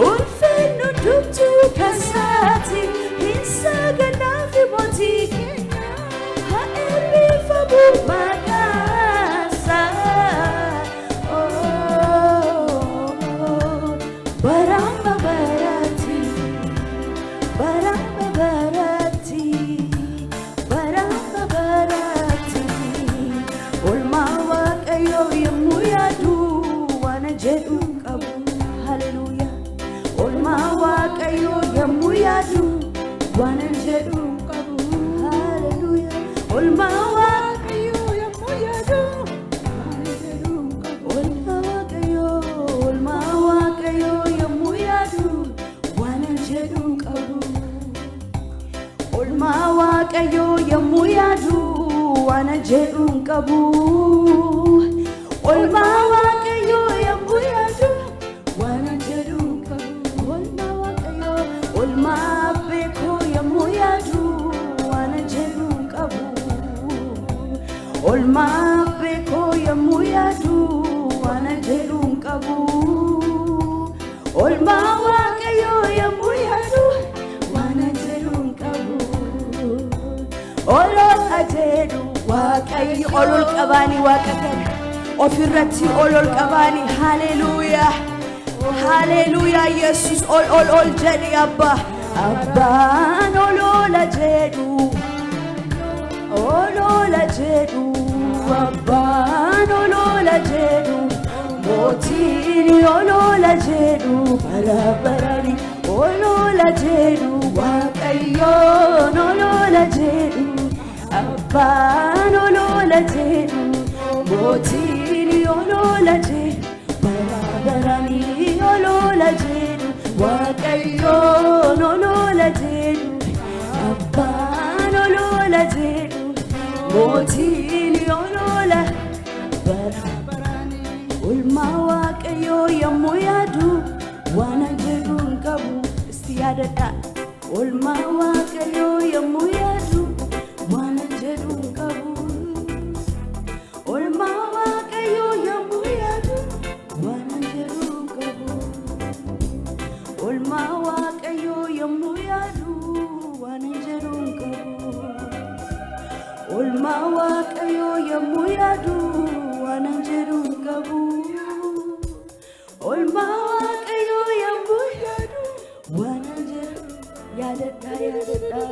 ulfinni hundumtuu kasaati, isa kanaaf mootii keenya haa eebbifamu maqaansaa. Oh, bara amma baraatti, bara amma baraatti, bara amma baraatti. Oolmaa Waaqayyoo yommuu yaadu waan jedhu qabu. Haleluuyaa. Oolmaa Waaqayyoo yommuu yaadu waan jedhu qabu. Haleluuyaa. Oolmaa Waaqayyoo yommuu yaadu waan jedhu qabu. Oolmaa Waaqayyoo, oolmaa Waaqayyoo yommuu yaadu waan jedhu qabu. Oolmaa Waaqayyoo yommuu yaadu waan jedhu hin qabu. Oolmaa Waaqayyoo yommuu yaadu waan jedhu hin qabu. Oolmaa Waaqayyoo, oolmaa beekoo yommuu yaadu waan jedhu hin qabu. Oolmaa beekoo yommuu yaadu waan jedhu hin qabu. Oolmaa Waaqayyoo yommuu yaadu waan jedhu hin qabu. Ol ol jedhu Waaqayyo, ol ol qabaanii Waaqa kana ofirratti ol ol qabaanii. Haleluuyaa, haleluuyaa. Yesus, ol ol ol jedhi. Abbaa, abbaan ol ola jedhu, ol ola jedhu, abbaan ol ola jedhu, mootiin ol ola jedhu, bara barani ol ola jedhu, Waaqayyoon ol ola jedhu, abbaan ol ola jedhu, mootiin ol ola jedhu, bara barani ol ola jedhu, Waaqayyoon ol ola jedhu. Mootiin oloola bara Oolmaa Waaqayyoo yommuu yaadu waan jedhu hin qabu. Isti yaadadha. Oolmaa Waaqayyoo yommuu yaadu waan jedhu hin qabu. Oolmaa Waaqayyoo yommuu yaadu waan jedhu hin qabu. Oolmaa Waaqayyoo yommuu yaadu waan jedhu hin qabu. Oolmaa Waaqayyoo yommuu yaadu waan jedhu hin qabu. Oolmaa Waaqayyoo yommuu yaadu waan jedhu yaadadha yaadadha.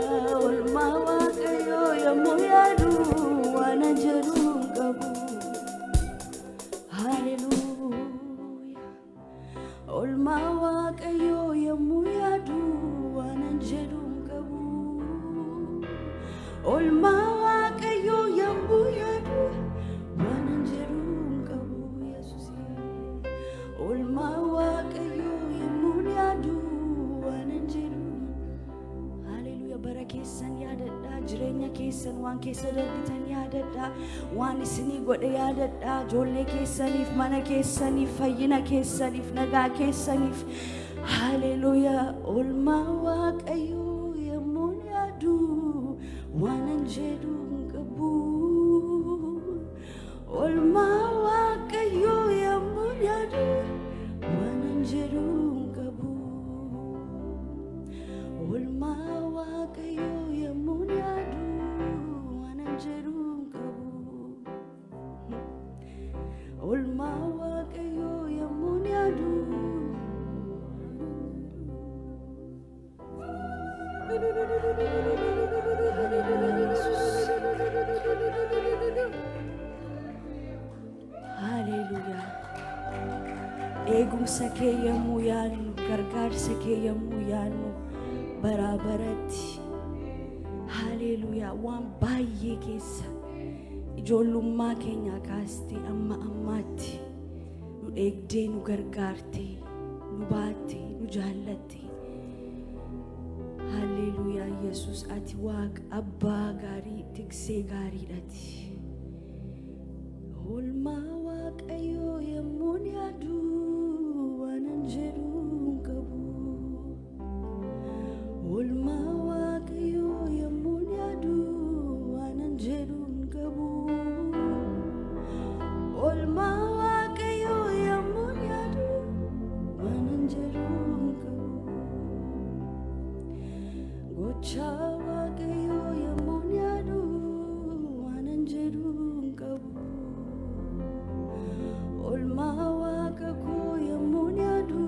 Oolmaa Waaqayyoo yommuu yaadu waan jedhu hin qabu. Haleluuyaa. Oolmaa Waaqayyoo yommuu yaadu waan jedhu hin qabu. Oolmaa Waaqayyoo yommuu yaadu waan jedhu hin qabu Yesuus. Oolmaa Waaqayyoo yommuu yaadu waan jedhu. Haleluuyaa. Bara keessan yaadadhaa, jireenya keessan waan keessa darbitan yaadadhaa, waan isinii godhe yaadadhaa, ijoollee keessaniif, mana keessaniif, fayyina keessaniif, nagaa keessaniif. Haleluuyaa. Oolmaa Waaqayyoo yommuu yaadu waan jedhu hin qabu. Oolmaa Waaqayyoo yommuu yaadu waan jedhu hin qabu. Oolmaa Waaqayyoo yommuu yaadu waan jedhu hin qabu. Oolmaa Waaqayyoo yommuu yaadu. Yesuus. Haleluuyaa. Eegumsa kee yommuu yaadnu, gargaarsa kee yommuu yaadnu, baraa baratti. Haleluuyaa. Waan baay'ee keessa ijoollummaa keenyaa kaastee amma ammaatti nu eegdee, nu gargaartee, nu baattee, nu jaallattee. Haleluuyaa. Yesus, ati Waaqa abbaa gaarii, tiksee gaariidhati. Oolmaa Waaqayyoo yommuu yaadu waan jedhu hin qabu. Oolmaa Waaqayyoo yommuu yaadu waan jedhu hin qabu. Oolmaa Waaqayyoo yommuu yaadu waan jedhu hin qabu. Gochaa Waaqayyoo yommuu yaadu waan jedhu hin qabu. Oolmaa Waaqa koo yommuu yaadu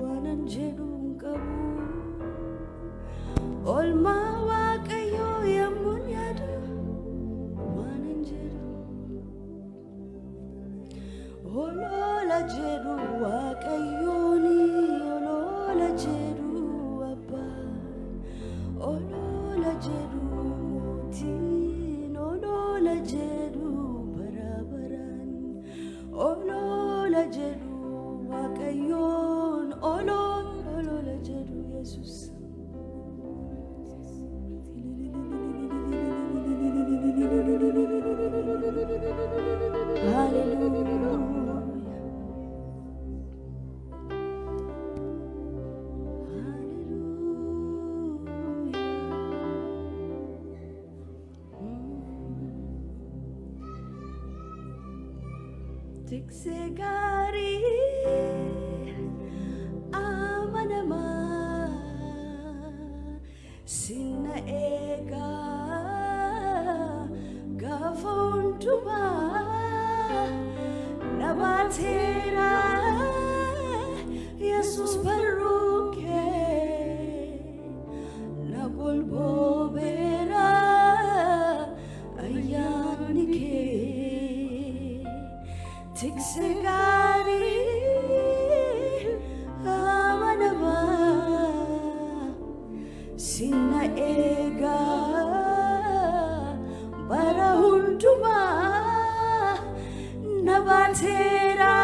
waan jedhu hin qabu. Oolmaa Waaqayyoo yommuu yaadu waan jedhu. Oloola jedhu Waaqayyooni, oloola jedhu abbaan, oloola jedhu mootiin, oloola jedhu bara baraan, oloola jedhu Waaqayyoon, oloola jedhu Yesus. Hallelujah. Hallelujah. Tiksee gaarii amanamaa sinna eegaa gaafa hundumaa na baateera Yesus, barruu kee na golboobeera ayyaanni kee. Tiksee gaarii amanamaa sinna eegaa bara hundumaa na baateera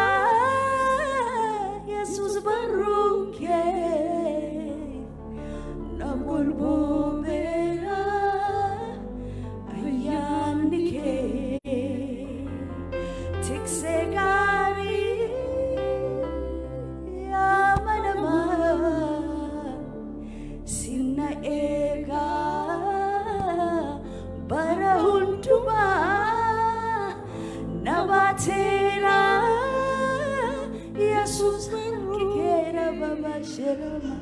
Yesus, barruu kee na golboobeera ayyaanni. na eegaa bara hundumaa na baateera. Yesus harki keera baba shirama.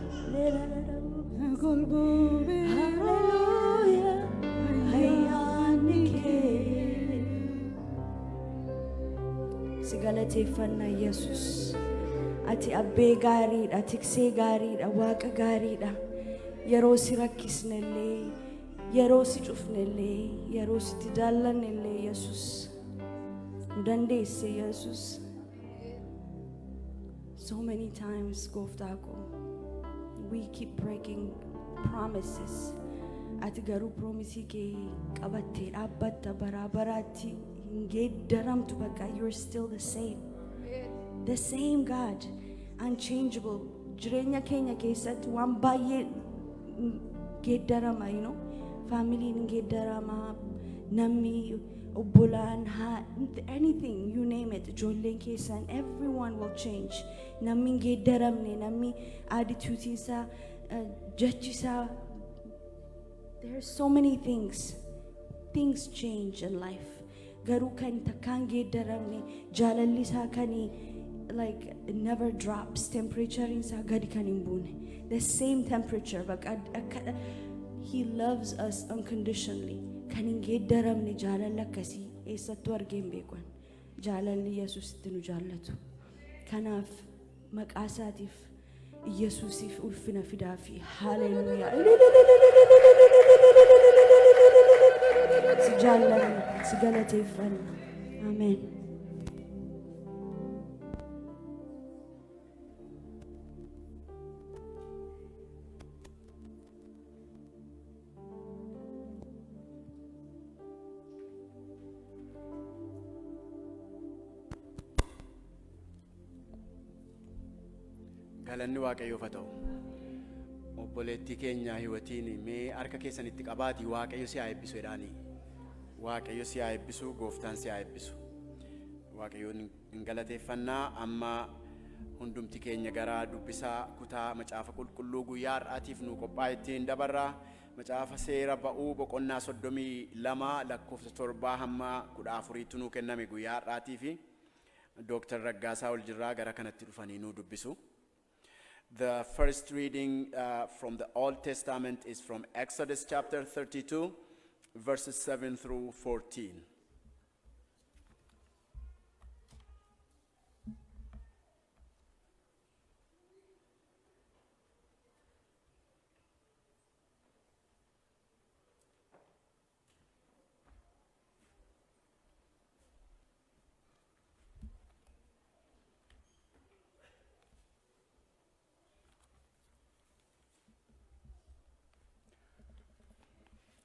Hallelujah. Ayyaanni kee. Si galateeffanna Yesus. Ati abbee gaariidha, tiksee gaariidha, waaqa gaariidha. Yeroo si rakkisnellee, yeroo si cufnellee, yeroo sitti jaallannellee, Yesus. Nu dandeesse, Yesus. So many times, gooftaa koo, we keep breaking promises. Ati garuu promise kee qabattee dhaabbatta, baraa baraatti hin geeddaramtu. Bakka you're still the same. The same God, unchangeable. Jireenya keenya keessatti waan baay'ee geeddarama. Faamiliin hin geeddarama, namni, obbolaan, anything, you name it, ijoolleen keessan, everyone will change. Namni hin geeddaramne, namni attitude isaa, jechi isaa, there are so many things. Things change in life. Garuu kan takkaan geeddaramne, jaalalli isaa kan like it never drops, temperature isaa gadi kan hin buune. The same temperature, bakka akka he loves us unconditionally. Kan hin geeddaramne jaalala akkasii eessattuu argee hin beekan. Jaalalli Yesuusitti nu jaallatu. Kanaaf maqaa isaatiif, Yesuusiif ulfina fidaa fi haleluuyaa. Si jaallanna, si galateeffanna. Ameen. Galanni Waaqayyoof haa ta'u. Obboleettii keenya Hiwatiin mee harka keessanitti qabaatii Waaqayyo si haa eebbisu jedhaanii. Waaqayyo si haa eebbisu, gooftaan si haa eebbisu. Waaqayyoon hin galateeffannaa. Amma hundumti keenya gara dubbisaa kutaa macaafa qulqulluu guyyaa har'aatiif nu qophaa'e ittiin dabarraa. Macaafa seera ba'uu boqonnaa 32 lakkoofsa 7 hamma 14tti nuu kenname guyyaa har'aatii fi Dooktar Raggaasaa Oljirraa gara kanatti dhufanii nuu dubbisu. The first reading from the Old Testament is from Exodus chapter 32, verses 7 through 14.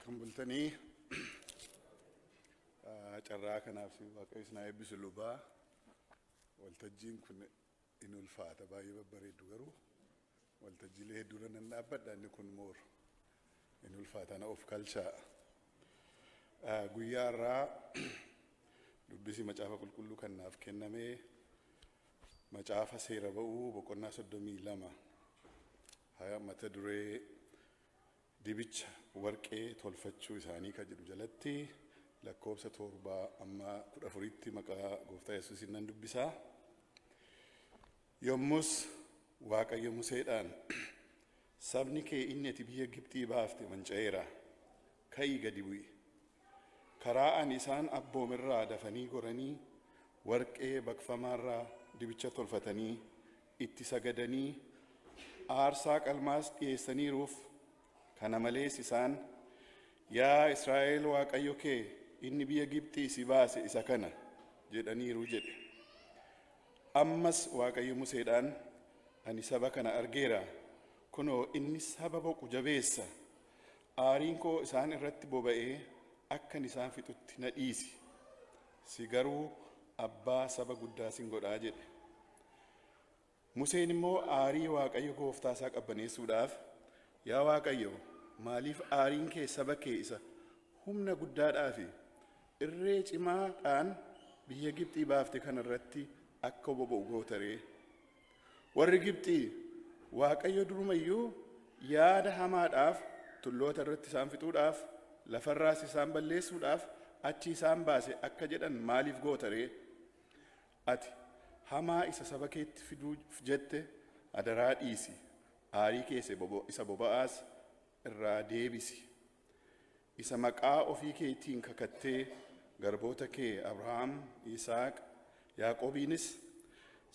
Kan bultanii carraa kanaaf Waaqayyo isin haa eebbisu. Lubaa, waltajjiin kun in ulfaata, baay'ee babbareedu, garuu waltajjiilee hedduurra nan dhaabbadha, inni kun moor in ulfaata, na of kalchaa. Guyyaa har'aa dubbisi macaafa qulqulluu kan naaf kenname macaafa seera ba'uu boqonnaa 32, mata duree "Dibicha warqee tolfachuu isaanii" kan jedhu jalatti lakkoofsa 7 amma 14tti maqaa gooftaa Yesuusiin nan dubbisaa. Yommus Waaqayyo Museedhaan, "Sabni kee inni ati biyya Gibxii baafte manca'eera. Ka'ii gadi bu'i. Karaa ani isaan abboomirraa dafanii goranii warqee baqfamaarraa dibicha tolfatanii itti sagadanii aarsaa qalmaas dhiyeessaniiruuf. Kana malees isaan, 'Yaa Israa'el, Waaqayyo kee inni biyya Gibxii si baase isa kana' jedhaniiru" jedhe. Ammas Waaqayyo Museedhaan, "Ani saba kana argeera. Kunoo, inni saba boqu jabeessa. Aariin koo isaan irratti boba'ee akkan isaan fixutti na dhiisi. Si garuu abbaa saba guddaa sin godhaa" jedhe. Museen immoo aarii Waaqayyo gooftaa isaa qabbaneessuudhaaf, "Yaa Waaqayyo, maaliif aariin kee saba kee isa humna guddaadhaa fi irree cimaadhaan biyya Gibxii baafte kana irratti akka boba'u goota ree? Warri Gibxii, 'Waaqayyo durumayyuu Yaada hamaadhaaf tulloota irratti isaan fixuudhaaf, lafarraas isaan balleessuudhaaf achi isaan baase akka jedhan maaliif goota ree? Ati hamaa isa saba keetti fiduuf jette adaraa dhiisi. Aarii kee isa boba'aas irraa deebisi. Isa maqaa ofii keetiin kakattee garboota kee Abrahaam, Yisaaq, Yaaqoobiinis,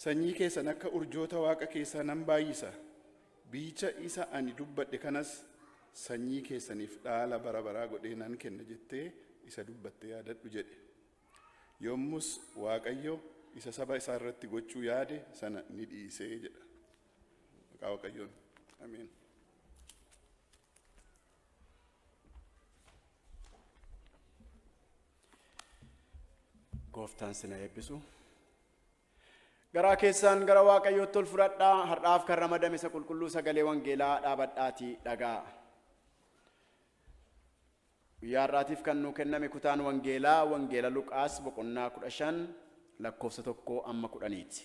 "Sanyii keessan akka urjoota waaqa keessaa nan baay'isa. Biyyicha isa ani dubbadhe kanas sanyii keessaniif dhaala bara baraa godhee nan kenna" jettee isa dubbatte yaadadhu jedhe. Yommus Waaqayyo isa saba isaa irratti gochuu yaade sana ni dhiisee jedha. Maqaa Waaqayyoon. Ameen. Gooftaan sina eebbisu. Garaa keessaan gara Waaqayyootti ol fudhadhaa. Har'aaf kan ramadame isa qulqulluu sagalee wangeelaa dhaabadhaatii dhagaa. Guyyaa har'aatiif kan nuu kenname kutaan wangeelaa Wangeela Luqaas boqonnaa 15 lakkoofsa 1 amma 10ti.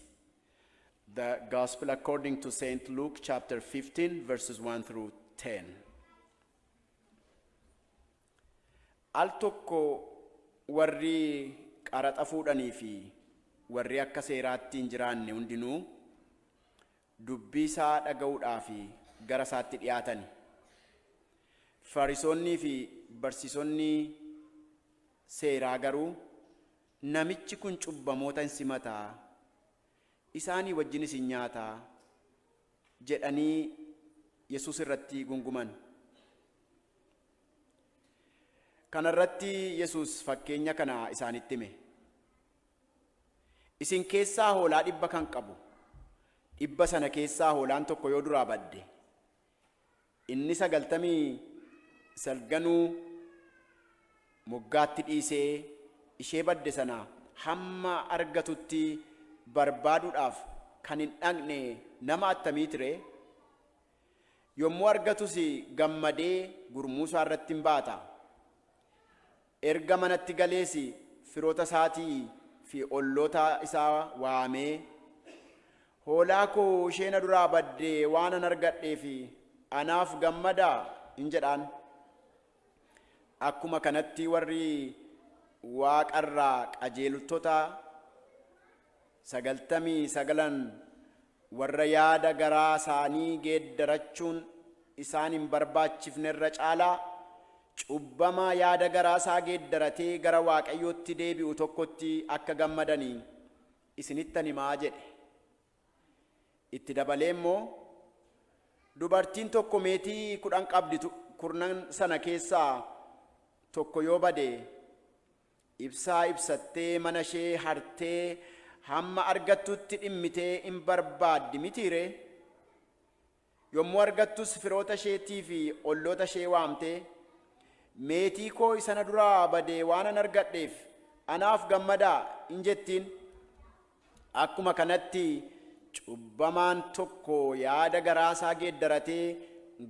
The Gospel according to Saint Luke, chapter 15, verses 1 through 10. Al tokko warri qaraxa fuudhanii fi warri akka seeraatti hin jiraanne hundinuu dubbii isaa dhaga'uudhaaf gara isaatti dhiyaatani. Fariisonnii fi barsiisonni seeraa garuu, "Namichi kun cubbamoota hin simataa, isaanii wajjinis hin nyaataa" jedhanii Yesuus irratti gunguman. Kana irratti Yesuus fakkeenya kana isaanitti hime. Isin keessaa hoolaa 100 kan qabu, 100 sana keessaa hoolaan tokko yoo duraa badde, inni 99nuu moggaatti dhiisee ishee badde sana hamma argatutti barbaaduudhaaf kan hin dhaqne nama attamii ture? Yommuu argatus gammadee gurmuu isaa irratti hin baata. Erga manatti galees firoota isaatii fi olloota isaa waamee, "Hoolaa koo ishee na duraa badde waan an argadheef anaaf gammadaa" hin jedhaan. Akkuma kanatti warri waaqarraa qajeeltota 99n warra yaada garaa isaanii geeddarachuun isaan hin barbaachifnerra caalaa cubbamaa yaada garaa isaa geeddaratee gara Waaqayyootti deebi'u tokkotti akka gammadanii isinittan himaa jedhe. Itti dabalee immoo, dubartiin tokko meetii 10 qabdi, kurnan sana keessaa tokko yoo bade, ibsaa ibsattee, mana ishee hartee, hamma argattutti dhimmitee in barbaaddi mitiire? Yommuu argattus firoota isheetii fi olloota ishee waamtee, "Meetii koo isa na duraa badee waan an argadheef anaaf gammadaa" in jettiin. Akkuma kanatti cubbamaan tokko yaada garaasaa geeddaratee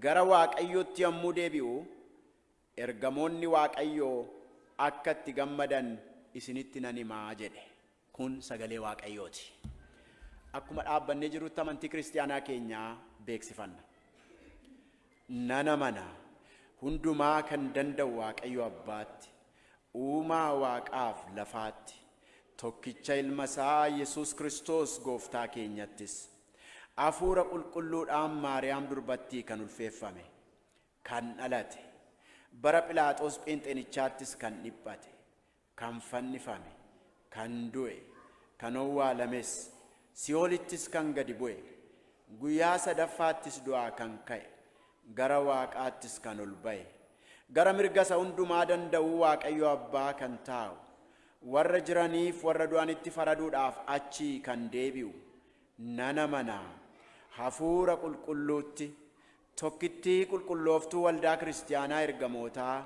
gara Waaqayyootti yommuu deebi'u, ergamoonni Waaqayyoo akka itti gammadan isinitti nan himaa jedhe. Kun sagalee Waaqayyooti. Akkuma dhaabbannee jirutti amantii kiristaanaa keenyaa beeksifanna. Nan amana, hundumaa kan danda'u Waaqayyo Abbaatti, uumaa waaqaaf lafaatti, tokkicha ilma isaa Yesuus Kiristoos gooftaa keenyattis, Hafuura Qulqulluudhaan Maariyaam durbattii kan ulfeeffame, kan dhalate, bara Philaaxoos Pheenxeenichaattis kan dhiphate, kan fannifame, kan du'e, kan owwaalames, si'oolittis kan gadi bu'e, guyyaa sadaffaattis du'aa kan ka'e, gara waaqaattis kan ol ba'e, gara mirga isa hundumaa danda'uu Waaqayyo Abbaa kan taa'u, warra jiraniif warra du'anitti faraduudhaaf achii kan deebi'u nan amana. Hafuura Qulqulluutti, tokkittii qulqullooftuu waldaa kiristaanaa ergamootaa,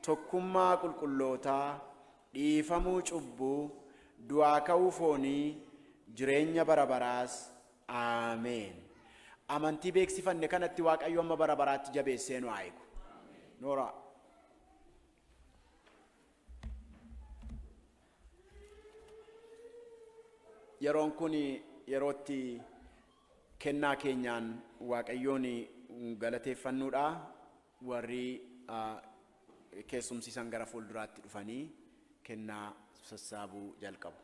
tokkummaa qulqullootaa, dhiifamuu cubbuu, du'aa ka'uu foonii, jireenya bara baraas. Aameen. Amantii beeksifanne kanatti Waaqayyo amma bara baraatti jabeessee nu haa eegu. Nooraa. Yeroon kun yerootti kennaa keenyaan Waaqayyoon galateeffannuudha. Warri keessumsiisan gara fuulduraatti dhufanii kennaa sassaabuu jalqabu.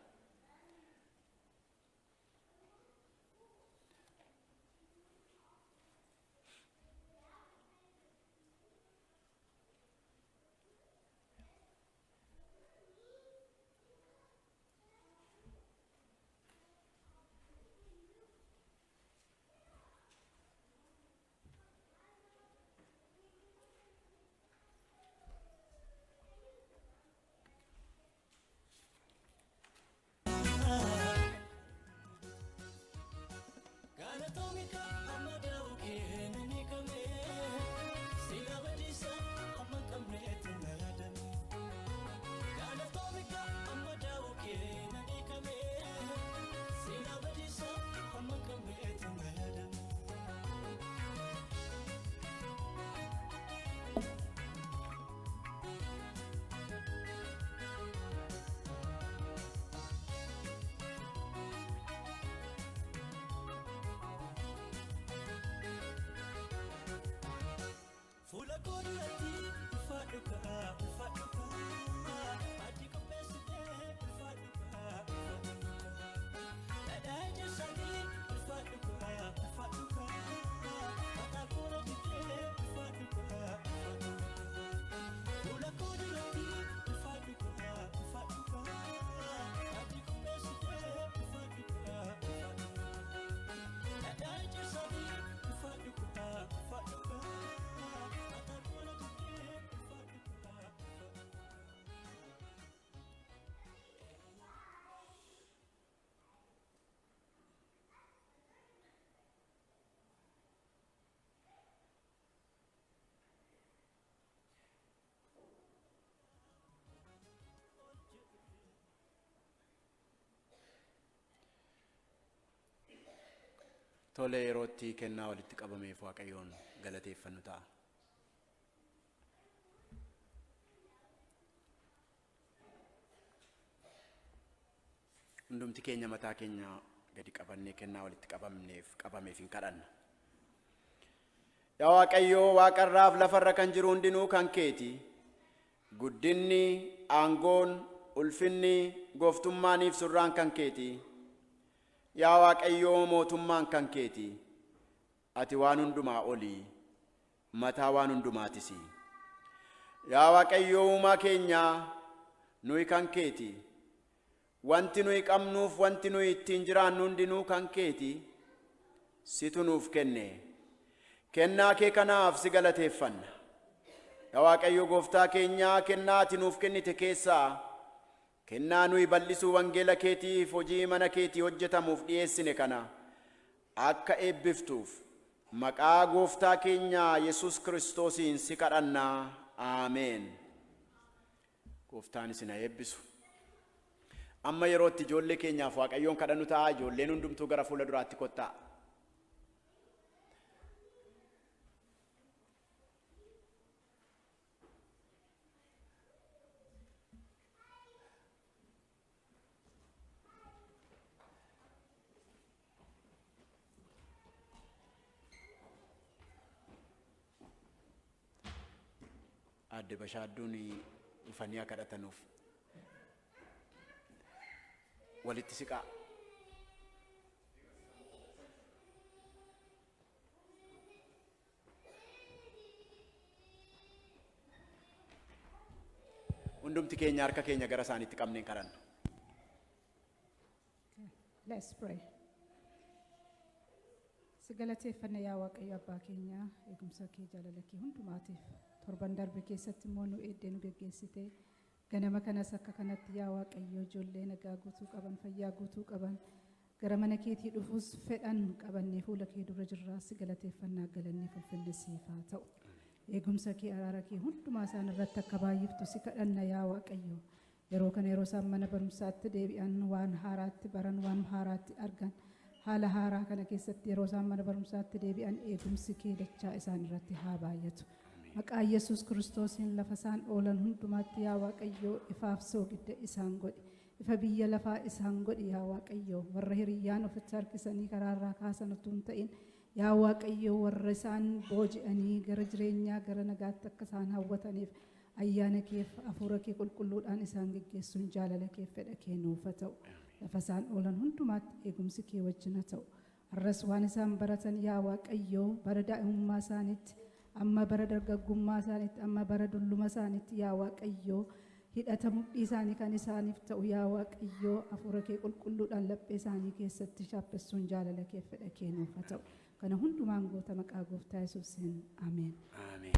Galatoomika amma daa'u keenya ni qabne, sila badiisa amma qabneetu na yaadame. Galatoomika amma daa'u keenya ni qabne, sila badiisa amma qabneetu na yaadame. Fuula koo duratti ulfaadhu kaa, ulfaadhu kaa, adii qopheessitee ulfaadhu kaa, ulfaadhu kaa, dhadhaa ejersaatii ulfaadhu kaa, ulfaadhu kaa, mataa koora dibdee ulfaadhu kaa, ulfaadhu kaa. Fuula koo duratti ulfaadhu kaa, ulfaadhu kaa, adii qopheessitee ulfaadhu kaa, ulfaadhu kaa, dhadhaa ejersaatii ulfaadhu kaa, ulfaadhu kaa, mataa koora dibdee ulfaadhu kaa, ulfaadhu kaa. Tole, yerootti kennaa walitti qabameef Waaqayyoon galateeffannu ta'a. Hundumti keenya mataa keenya gadi qabannee kennaa walitti qabameef hin kadhanna. Yaa Waaqayyoo, waaqarraaf lafarra kan jiru hundinuu kan keeti. Guddinni, aangoon, ulfinni, gooftummaaniif surraan kan keeti. Yaa Waaqayyoo, mootummaan kan keeti. Ati waan hundumaa olii, mataa waan hundumaatis. Yaa Waaqayyoo uumaa keenyaa, nuyi kan keeti. Wanti nuyi qabnuuf wanti nuyi ittiin jiraannu hundinuu kan keeti. Situ nuuf kenne. Kennaa kee kanaaf si galateeffanna. Yaa Waaqayyo gooftaa keenyaa, kennaa ati nuuf kennite keessaa kennaa nuyi bal'isuu wangeela keetiif hojii mana keetii hojjetamuuf dhiyeessine kana akka eebbiftuuf maqaa gooftaa keenya Yesus Kiristoosiin si kadhannaa. Aameen. Gooftaan isin haa eebbisu. Amma yerootti ijoollee keenyaaf Waaqayyoon kadhannu ta'a. Ijoolleen hundumtuu gara fuula duraatti kottaa. Aadde Bashaadduun dhufanii akka kadhatanuuf walitti siqaa. Hundumti keenya harka keenya gara isaaniitti qabneen kadhanna. Let's pray. Si galateeffanna, yaa Waaqayyo Abbaa keenya, eegumsa kee, jaalala kee hundumaatiif. Torban darbe keessatti immoo nu eeddee nu geggeessite. Ganama kanas akka kanatti, yaa Waaqayyo, ijoollee nagaa guutuu qaban, fayyaa guutuu qaban, gara mana keetii dhufuus fedhan qabannee fuula kee dura jirraa. Si galateeffannaa, galanni ulfinni siif haa ta'u. Eegumsa kee, araara kee hundumaa isaan irratti akka baay'iftu si kadhanna, yaa Waaqayyo. Yeroo kana yeroo isaan mana barumsaatti deebi'an, waan haaraatti baran, waan haaraatti argan, haala haaraa kana keessatti yeroo isaan mana barumsaatti deebi'an eegumsi kee dachaa isaan irratti haa baay'atu. Maqaa Yesuus Kiristoosiin lafa isaan oolan hundumaatti, yaa Waaqayyo, ifaaf soogidda isaan godhi. Ifa biyya lafaa isaan godhi, yaa Waaqayyo. Warra hiriyyaan ofitti harkisanii karaarraa kaasan utuu hin ta'in Yaa Waaqayyo, warra isaan booji'anii gara jireenyaa, gara nagaatti akka isaan hawwataniif ayyaana keef hafuura kee qulqulluudhaan isaan geggeessuun jaalala keef fedha kee nuuf haa ta'u. Lafa isaan oolan hundumaatti eegumsi kee wajjin haa ta'u. Har'as waan isaan baratan, yaa Waaqayyo, bara daa'imummaa isaaniitti, amma bara dargaggummaa isaaniitti, amma bara dulluma isaaniitti, yaa Waaqayyo, hidhata mudhii isaanii kan isaaniif ta'u, yaa Waaqayyo, hafuura kee qulqulluudhaan laphee isaanii keessatti chaappessuun jaalala kee fedha kee nuuf haa ta'u. Kana hundumaan goota maqaa Gooftaa Yesuusiin, ameen. Ameen.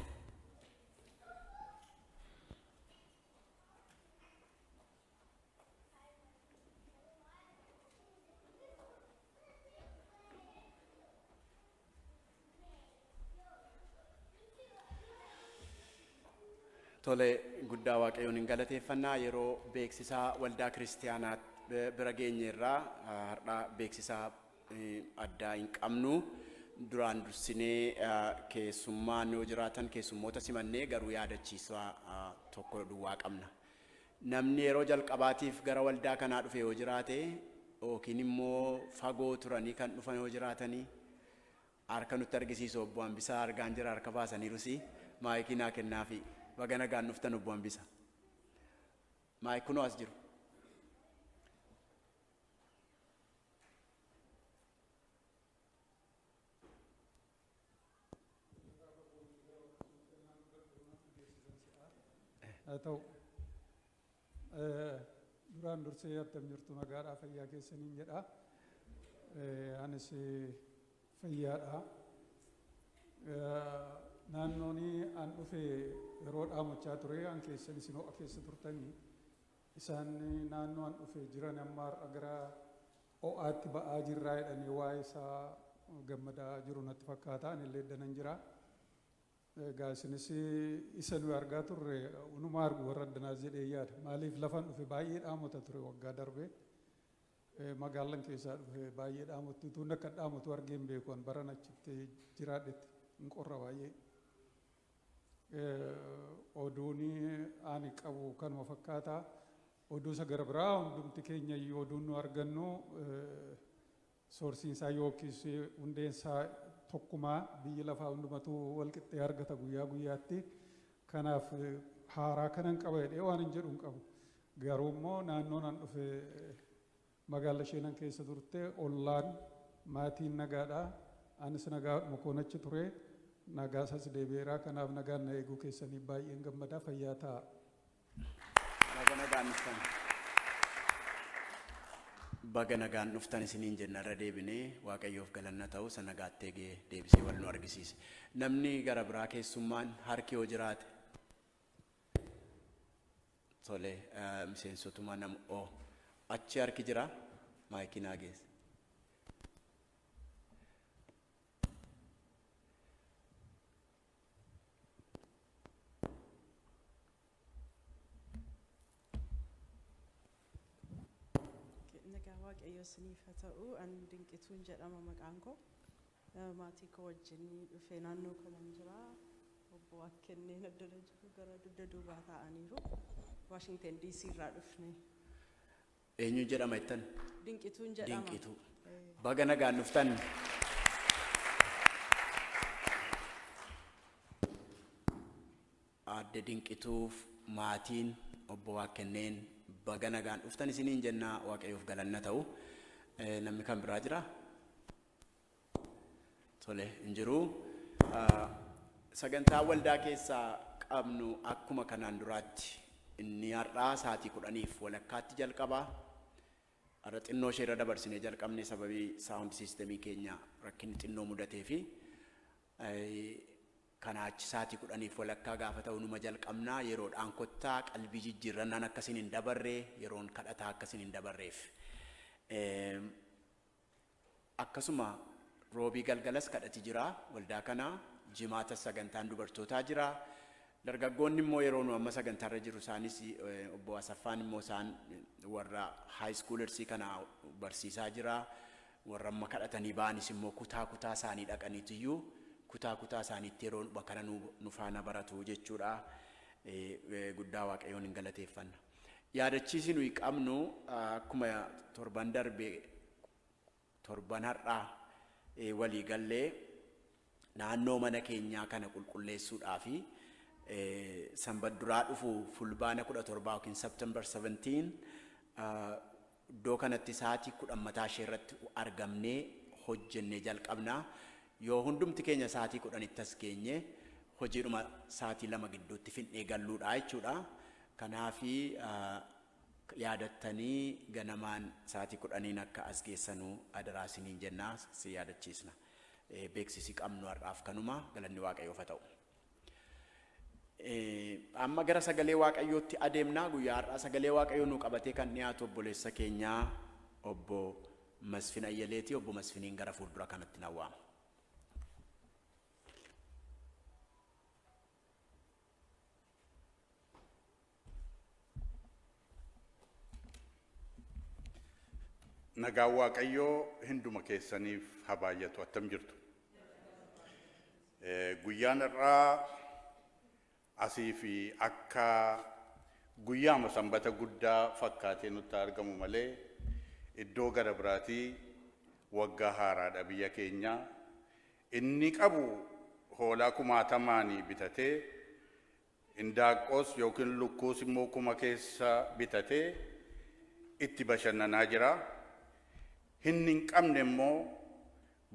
Tole, guddaa Waaqayyoon hin galateeffannaa. Yeroo beeksisaa waldaa kiristaanaa bira geenye irraa har'aa beeksisaa addaa hin qabnu. Duraan dursinee keessummaan yoo jiraatan keessummoota simannee, garuu yaadachiisaa tokko duwwaa qabna. Namni yeroo jalqabaatiif gara waldaa kanaa dhufe yoo jiraate, yookiin immoo fagoo turanii kan dhufan yoo jiraatanii, harka nutti argisiisu. Obbo Hambisaa argaan jira, harka baasaniirusi. Maayikii naa kennaafi. Baga nagaan dhuftan, obbo Hambisa. Maayik kunoo as jiru. Haa ta'u, duraan dursee attam jirtu? Nagaadhaa, fayyaa keessaniin jedha. Anis fayyaadha. Naannoon an dhufe yeroo dhaamachaa ture, an keessan isin ho'a keessa turtanii, isaan naannoo an dhufe jiran amma har'a gara ho'aatti ba'aa jirraa jedhanii waa'ee isaa gammadaa jiru natti fakkaata. Anillee danan jira. Egaa isinis isa nuyi argaa turre unuma argu warra addanaas jedhee yaada. Maaliif, lafan dhufe baay'ee dhaamota ture waggaa darbe. Magaalaan keessaa dhufe baay'ee dhaamotti, utuu akka dhaamotu argee hin beeku an baran achitti jiraadhetti, hin qorra baay'ee. Oduun ani qabu kanuma fakkaata. Oduu isa gara biraa hundumti keenya iyyuu oduun nu argannu sourceiin isaa yookiis hundeen isaa tokkumaa, biyyi lafaa hundumatu wal qixxee argata guyyaa guyyaatti. Kanaaf haaraa kanan qaba jedhee waan hin jedhu hin qabu. Garuu immoo naannoon an dhufe, magaala isheenan keessa turte, ollaan maatiin nagaadha. Anis nagaadhuma koon achi ture. Nagaa isas deebi'eera. Kanaaf nagaan na eeguu keessanii baay'een gammadaa, fayyaa ta'a. Baga nagaan dhuftan. Baga nagaan dhuftan isiniin jenna irra deebinee. Waaqayyoof galanna ta'u, isa nagaatti eegee deebisee wal nu argisiise. Namni gara biraa keessummaan harki yoo jiraate. Tole, miseensotuma nam oo achi harki jira, maayikii naa geesse. Nagaa Waaqayyo isiniif haa ta'u. Ani Dinqituun jedhama maqaan koo. Maatii koo wajjin dhufee naannoo kanan jira. Obbo Akkenneen addana jiru, gara dugda duubaa taa'aniiru. Waashingten DC irraa dhufne. Eenyu jedhama jettan? Dinqituun jedhama. Dinqituu. Baga nagaan dhuftan. Aadde Dinqituuf maatiin obbo Waaqkenneen baga nagaan dhuftan isiniin jenna, Waaqayyoof galanna ta'u. Namni kan biraa jira? Tole, hin jiru. Sagantaa waldaa keessaa qabnu akkuma kanaan duraatti inni har'aa sa'aatii 10:30tti jalqaba. Har'a xinnoo ishee irra dabarsinee jalqabne, sababii sound systemii keenya rakkinni xinnoo mudatee fi kanaa achi sa'aatii 10:30 gaafa ta'u numa jalqabnaa. Yeroodhaan kottaa, qalbii jijjiirrannaan akkasiin hin dabarre, yeroon kadhataa akkasiin hin dabarreef. Akkasuma roobii galgalas kadhati jira waldaa kana, jimaata sagantaan dubartootaa jira. Dargaggoonni immoo yeroo nu amma sagantaarra jiru isaanis obbo Asaffaan immoo isaan warra high schoolersii kana barsiisaa jira. Warra amma kadhatanii ba'anis immoo kutaa kutaa isaanii dhaqaniitiyyuu kutaa kutaa isaaniitti yeroo kana nu faana baratu jechuudha. Guddaa Waaqayyoon hin galateeffanna. Yaadachiisi nuyi qabnu akkuma torban darbe, torban har'aa Walii gallee naannoo mana keenyaa kana qulqulleessuudhaafi sanbat duraa dhufu Fulbaana 17 yookiin September 17 iddoo kanatti sa'aatii 10 mataa ishee irratti argamnee hojjennee jalqabna. Yoo hundumti keenya sa'aatii 10tti as geenye, hojiidhuma sa'aatii 2 gidduutti fixnee galluudha jechuudha. Kanaafi yaadattanii ganamaan sa'aatii 10n akka as geessanuu adaraa isiniin jennaa, si yaadachiisna. Beeksisi qabnu har'aaf kanuma. Galanni Waaqayyoof haa ta'u. Amma gara sagalee Waaqayyootti adeemna. Guyyaa har'aa sagalee Waaqayyoo nu qabatee kan dhiyaatu obboleessa keenyaa obbo Masfin Ayyaleeti. Obbo Masfiniin gara fuuldura kanatti nan waama. Nagaan Waaqayyoo hunduma keessaniif haa baay'atu. Attam jirtu? Guyyaan har'aa asii fi akka guyyaama sanbata guddaa fakkaatee nutti argamu malee, iddoo gara biraatii waggaa haaraadha biyya keenya. Inni qabu hoolaa kumaatamaanii bitatee, indaaqqoos yookiin lukkuus immoo kuma keessa bitatee itti bashannanaa jira. Inni hin qabne immoo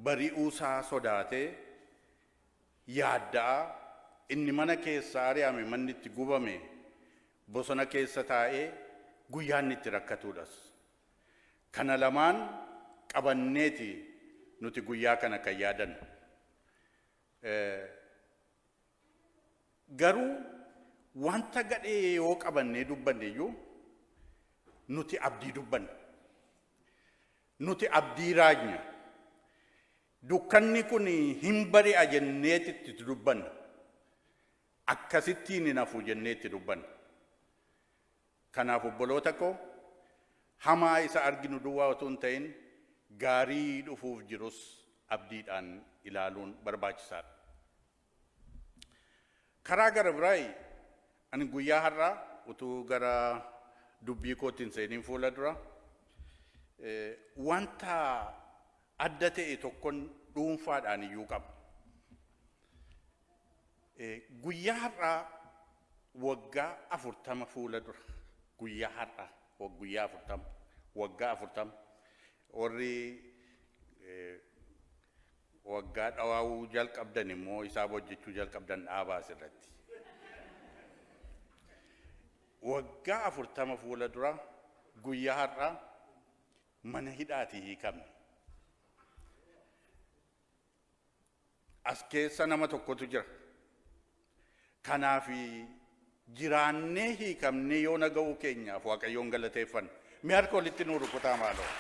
bari'uusaa sodaatee yaadda'a. Inni mana keessa ari'ame, manni itti gubame, bosona keessa taa'ee guyyaa inni itti rakkatuudhas. Kana lamaan qabanneeti nuti guyyaa kana kan yaadannu. Garuu wanta gadhee yoo qabannee dubbanne iyyuu, nuti abdii dubbanna. Nuti abdii raajna. Dukkanni kun hin bari'a jenneeti itti dubbanna. Akkasittiin hin hafu jennee itti dubbanna. Kanaaf obboloota koo, hamaa isa arginu duwwaa otoo hin ta'in, gaarii dhufuuf jirus abdiidhaan ilaaluun barbaachisaadha. Karaa gara biraa, ani guyyaa har'aa utuu gara dubbii kootti hin seeniin fuula dura wanta adda ta'e tokkon dhuunfaadhaan iyyuu qaba. Guyyaa har'aa waggaa 40 fuula dura, guyyaa har'aa guyyaa 40, waggaa 40, warri waggaa dhawaa'uu jalqabdan immoo isaaf hojjechuu jalqabdan dhaabaa asirratti. Waggaa 40 fuula dura guyyaa har'aa mana hidhaatii hiikamne. As keessa nama tokkotu jira. Kanaaf jiraannee hiikamnee yoo naga'uu keenyaaf Waaqayyoon galateeffanna. Mee harka walitti nuu rukutaa maaloo.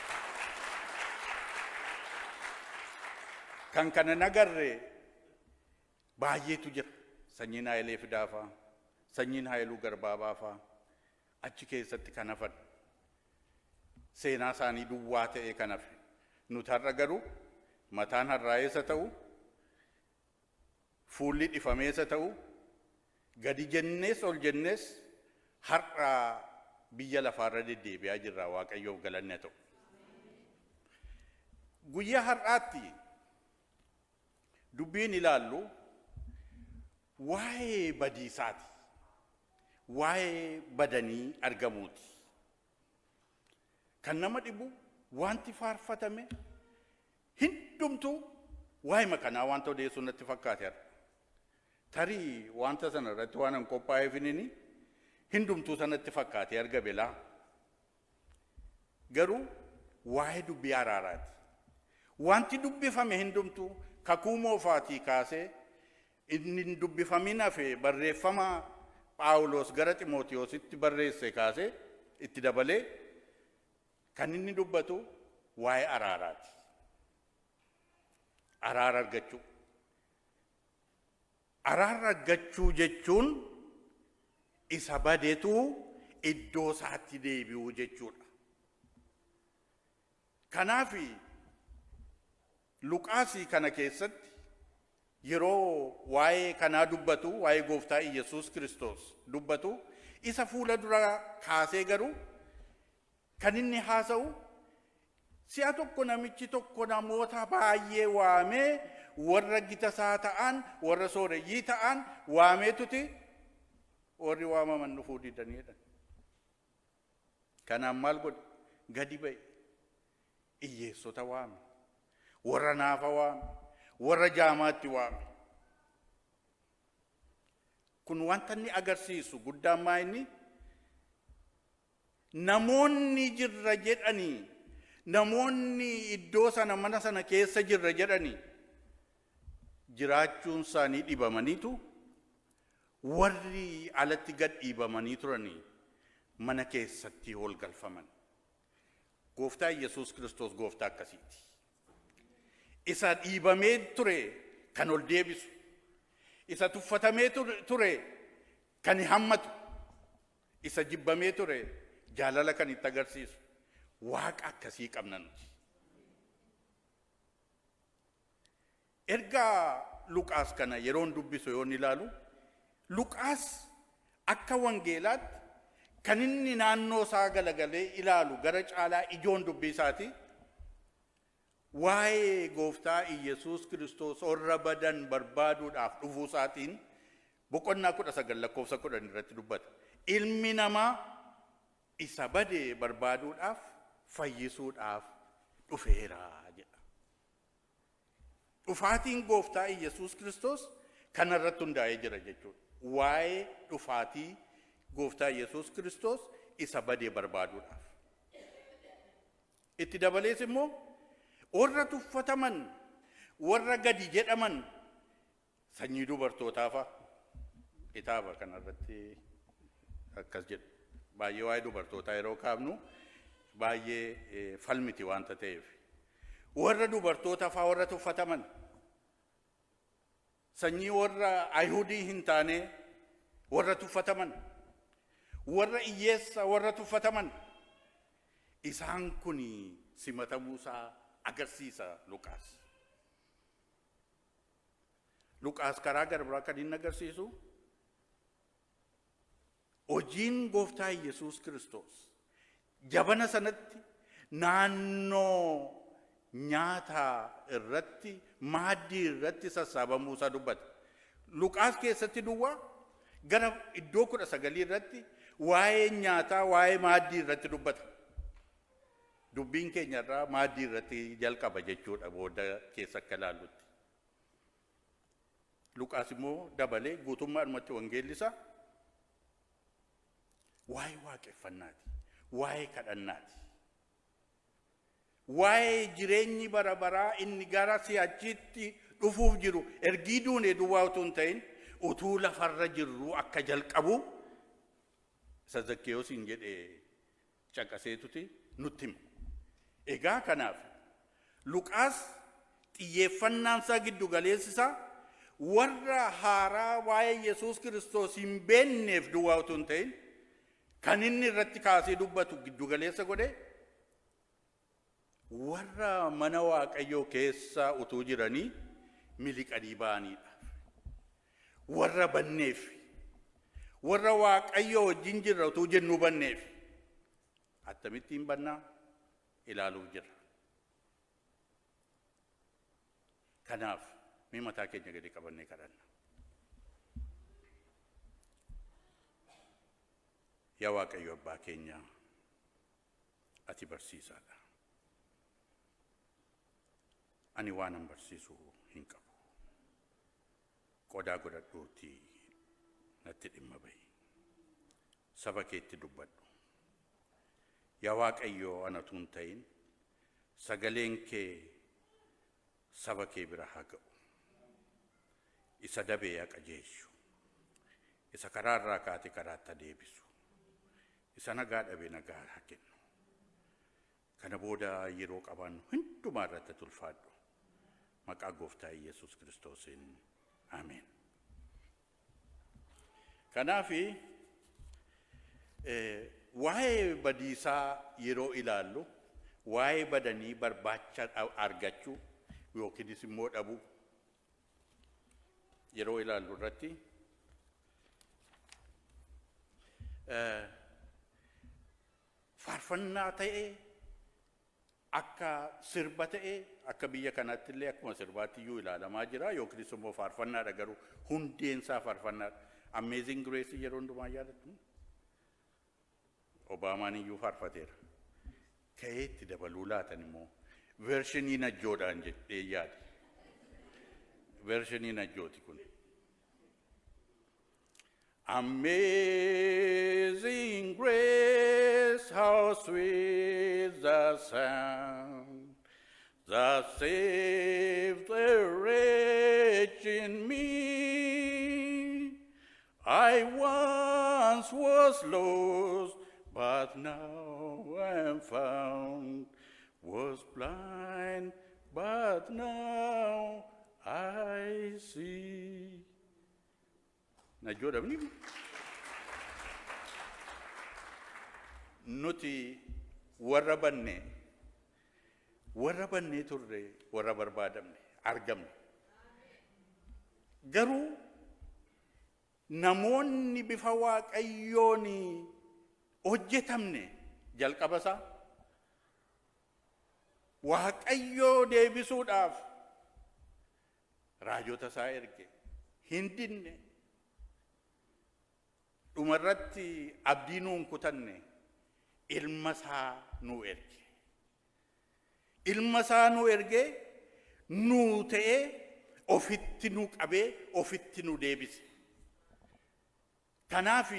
Kan kana nagarre baay'eetu jira. Sanyiin Hayilee Fidaafaa, sanyiin Hayiluu Garbaabaafaa achi keessatti kan hafan. Seenaa isaanii duwwaa ta'ee kan hafe. Nuti har'a garuu mataan harraa'eessa ta'u, fuulli dhifameessa ta'u, gadi jennees ol jennees har'a biyya lafaarra deddeebi'aa jirra. Waaqayyoof galanni haa ta'u. Guyyaa har'aatti dubbiin ilaallu waa'ee badiisaati. Waa'ee badanii argamuuti. Kan nama dhibu, wanti faarfatame hundumtuu waa'ee kanaa wanta odeessuu natti fakkaate har'a. Tarii wanta sana irratti waan hin qophaa'eef, hundumtuu sanatti fakkaatee argame laa. Garuu waa'ee dubbii araaraati. Wanti dubbifame hundumtuu kakuu moofaatii kaasee, inni hin dubbifamin hafe barreeffama Phaawulos gara Ximootiyoositti barreesse kaasee itti dabalee, kan inni dubbatu waa'ee araaraati. Araara argachuu. Araara argachuu jechuun isa badetu iddoo isaatti deebi'uu jechuudha. Kanaaf Luqaasii kana keessatti yeroo waa'ee kanaa dubbatu, waa'ee gooftaa Iyyasuus Kiristoos dubbatu, isa fuula dura kaasee garuu kan inni haasa'u Si'a tokko namichi tokko namoota baay'ee waamee, warra gita isaa ta'an, warra sooreyyii ta'an waameetuti, warri waamaman dhufuu didanii jedhan. Kanaaf maal godhe? Gadi ba'e. Hiyyeessota waame. Warra naafa waame. Warra jaamaatti waame. Kun wanta inni agarsiisu guddaan maa inni? Namoonni jirra jedhanii, namoonni iddoo sana, mana sana keessa jirra jedhanii, jiraachuun isaanii dhibamaniitu, warri alatti gad dhiibamanii turanii mana keessatti ol galfaman. Gooftaa Yesuus Kiristoos gooftaa akkasiiti. Isa dhiibamee ture kan ol deebisu, isa tuffatamee ture kan hammatu, isa jibbamee ture jaalala kan itti agarsiisu Waaqa akkasii qabna nuti. Ergaa Luqaas kana yeroon dubbisu, yoon ilaalu, Luqaas akka wangeelaatti kan inni naannoo isaa galagalee ilaalu gara caalaa ijoon dubbii isaati waa'ee Gooftaa Iyyasuus Kiristoos warra badan barbaaduudhaaf dhufuu isaatiin boqonnaa 19 lakkoofsa 10 irratti dubbata. Ilmi namaa isa bade barbaaduudhaaf, fayyisuudhaaf dhufeera jedha. Dhufaatiin Gooftaa Iyyasuus Kiristoos kanarratti hundaa'ee jira jechuudha. Waa'ee dhufaatii Gooftaa Iyyasuus Kiristoos isa bade barbaaduudhaaf. Itti dabalees immoo warra tuffataman, warra gadi jedhaman, sanyii dubartootaa fa'a kitaaba kanarratti akkas jedhu. Baay'ee waa'ee dubartootaa yeroo kaafnu baay'ee falmiti waanta ta'eef. Warra dubartoota fa'a, warra tuffataman, sanyii warra Ayihudii hin taane warra tuffataman, warra hiyyeessa warra tuffataman, isaan kun simatamuusaa agarsiisa Luqaas. Luqaas karaa gara biraa kan inni agarsiisu, hojiin Gooftaa Yesuus Kiristoos jabana sanatti naannoo nyaataa irratti, maaddii irratti sassaabamuu isaa dubbata. Luqaas keessatti duwwaa gara iddoo 19 irratti waa'ee nyaataa, waa'ee maaddii irratti dubbata. Dubbiin keenya irraa maaddii irratti jalqaba jechuudha booda keessa akka ilaallutti. Luqaas immoo dabalee guutummaadhumatti wangeelli isaa waa'ee waaqeffannaati, waa'ee kadhannaati. Waa'ee jireenyi bara baraa inni gara si'achiitti dhufuuf jiru ergii duunee duwwaa utuu hin ta'in, utuu lafarra jirru akka jalqabu isa Zakkeyoosiin jedhee caqaseetuti nutti hima. Egaa kanaaf Luqaas xiyyeeffannaan isaa, giddu galeessi isaa warra haaraa waa'ee Yesuus Kiristoos hin beekneef duwwaa utuu hin ta'in, kan inni irratti kaasee dubbatu giddu galeessa godhee warra mana Waaqayyoo keessa utuu jiranii miliqanii ba'aniidha. Warra banneef, warra Waaqayyoo wajjin jirra utuu jennuu banneef, akkamittiin bannaa ilaaluuf jirra. Kanaaf mee mataa keenya gadi qabannee kadhanna. Yaa Waaqayyo Abbaa keenya, ati barsiisaadha. Ani waanan barsiisu hin qabu. Qodaa godhadhuutii natti dhimma bahi. Saba keetti dubbadhu. Yaa Waaqayyo, anatu hin ta'in, sagaleen kee saba kee bira haa ga'u. Isa dabee haa qajeelchu. Isa karaarraa kaate karaatti haa deebisu. Isa nagaa dhabe nagaa haa kennu. Kana booda yeroo qabaannu hundumaa irratti tulfaadhu. Maqaa Gooftaa Yesuus Kiristoosiin, Ameen. Kanaaf waa'ee badiisaa yeroo ilaallu, waa'ee badanii barbaacha argachuu yookiinis immoo dhabuu yeroo ilaallu irratti, faarfannaa ta'ee Akka sirba ta'e, akka biyya kanaatti illee akkuma sirbaatti iyyuu ilaalamaa jira, yookiis immoo faarfannaadha, garuu hundeensaa faarfannaadha. Amazing Grace yeroo hundumaa yaadattu. Obaamaan iyyuu faarfateera. Ka'ee itti dabaluu laatan immoo version Najjoodhaan jedhee yaade. Version Najjooti kun. Amazing grace, how sweet the sound that saved a wretch like me. I once was lost, but now am found, was blind, but now I see. Najjoodha miti? Nuti warra banne, warra bannee turre, warra barbaadamne argamne. Garuu namoonni bifa Waaqayyoon hojjetamne jalqaba isaa Waaqayyoo deebisuudhaaf raajota isaa erge, hin dinne. Dhumarratti abdii nuun kutanne, ilma isaa nuu erge. Ilma isaa nuu ergee, nuu ta'ee, ofitti nu qabee, ofitti nu deebise. Kanaaf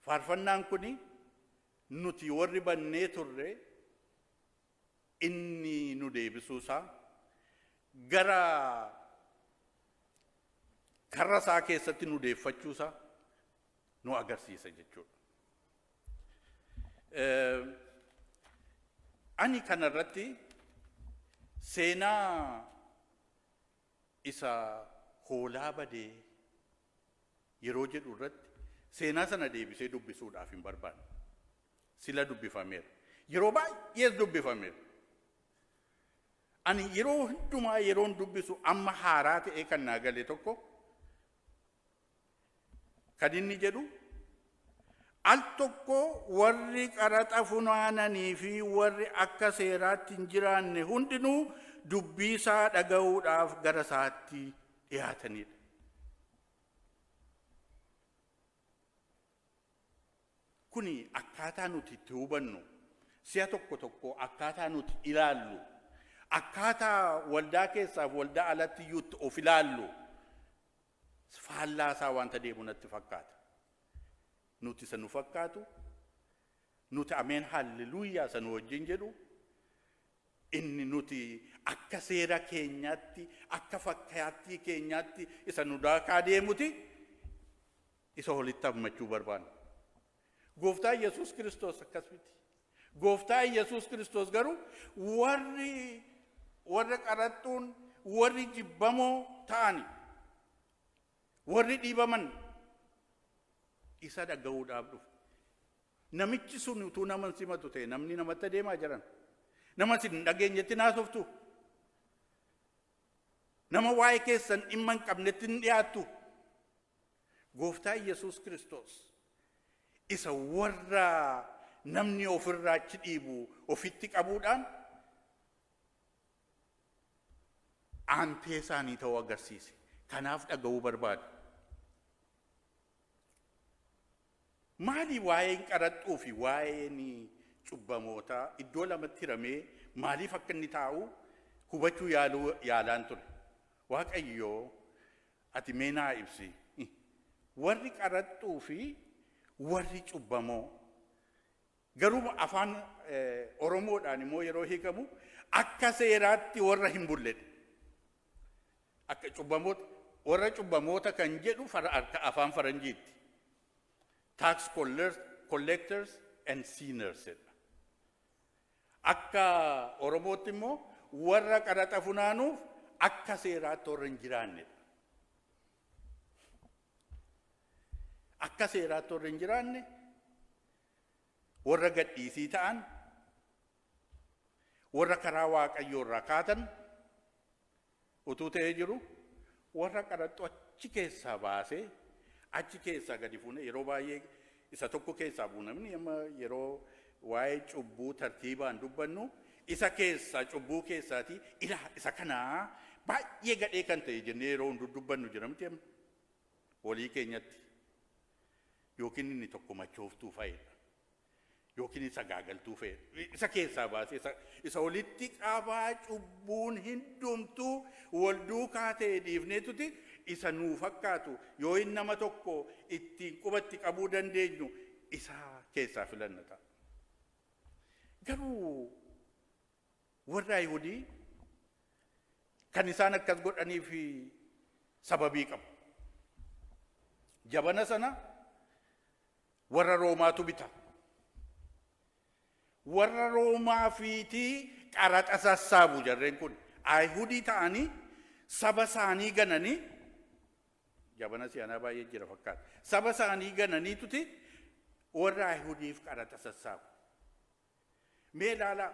faarfannaan kun nuti warri bannee turre inni nu deebisuusaa, gara karra isaa keessatti nu deeffachuusaa nu agarsiisa jechuudha. Ani kanarratti seenaa isa hoolaa badee yeroo jedhu irratti seenaa sana deebisee dubbisuudhaaf hin barbaanne. Sila dubbifameera. Yeroo baay'ees dubbifameera. Ani yeroo hundumaa yeroon dubbisu amma haaraa ta'ee kan naa gale tokko kan inni jedhu, al tokko warri qaraxa funaananii fi warri akka seeraatti hin jiraanne hundinuu dubbii isaa dhaga'uudhaaf gara isaatti dhiyaatanidha. Kuni akkaataa nuti itti hubannu, si'a tokko tokko akkaataa nuti ilaallu, akkaataa waldaa keessaaf waldaa alatti iyyuu itti of ilaallu faallaa isaa wanta deemu natti fakkaata. Nuti isa nu fakkaatu, nuti ameen halleluuyaa isa nu wajjin jedhu, inni nuti akka seera keenyaatti, akka fakkaattii keenyaatti isa nu daakaa deemuti isa walitti hammachuu barbaanna. Gooftaa Yesuus Kiristoos akkas miti. Gooftaa Yesuus Kiristoos garuu warri warra qaraxxuun, warri jibbamoo ta'ani, warri dhiibaman isa dhaga'uudhaaf dhufu. Namichi sun utuu nama hin simatu ta'e, namni namatti adeemaa jiran. Nama isin hin dhageenyetti naasoftu. Nama waa'ee keessan dhimma hin qabnetti hin dhiyaattu. Gooftaa Yesuus Kiristoos isa warra namni ofirraa achi dhiibu ofitti qabuudhaan aantee isaanii ta'uu agarsiise. Kanaaf dhaga'uu barbaadu. Maali waa'een qaraxxuu fi waa'een cubbamootaa iddoo lamatti hiramee maaliif akka inni taa'u hubachuu yaaluu yaalaan ture. Waaqayyoo, ati mee naa ibsi. Warri qaraxxuu fi warri cubbamoo. Garuu afaan Oromoodhaan immoo yeroo hiikamu akka seeraatti warra hin bulledha. Akka cubbamoota, warra cubbamoota kan jedhu afaan faranjiitti. Tax collectors and sinners jedha. Akka Oromootti immoo warra qaraxa funaanuuf akka seeraatti warra hin jiraannedha. Akka seeraatti warra hin jiraanne, warra gadhiisii ta'an, warra karaa Waaqayyoo irraa kaatan utuu ta'ee jiru, warra qaraxxu achi keessaa baasee, achi keessaa gadi fuune. Yeroo baay'ee isa tokko keessaa buunamni amma yeroo waa'ee cubbuu tartiibaan dubbannu Isa keessaa, cubbuu keessaati ilaa isa kanaa baay'ee gadhee kan ta'e jennee yeroo hundu dubbannu jira miti amma walii keenyatti. Yookiin inni tokko machooftuu fa'edha. Yookiin isa gaagaltuu fa'edha. Isa keessaa baasee isa walitti qabaa cubbuun hundumtuu wal duukaa ta'e dhiifneetuti isa nuu fakkaatu yoo inni nama tokko ittiin qubatti qabuu dandeenyu isa keessaa filanna ta'a. Garuu warra Ayihudii kan isaan akkas godhaniif sababii qabu. Jabana sana warra Roomaatu bita. Warra Roomaa fiitii qaraxa sassaabu jarreen kun. Ayihudii ta'anii saba isaanii gananii, jabana si'anaa baay'ee jira fakkaata. Saba isaanii gananiituti warra Ayihudiif qaraxa sassaabu. Mee ilaalaa,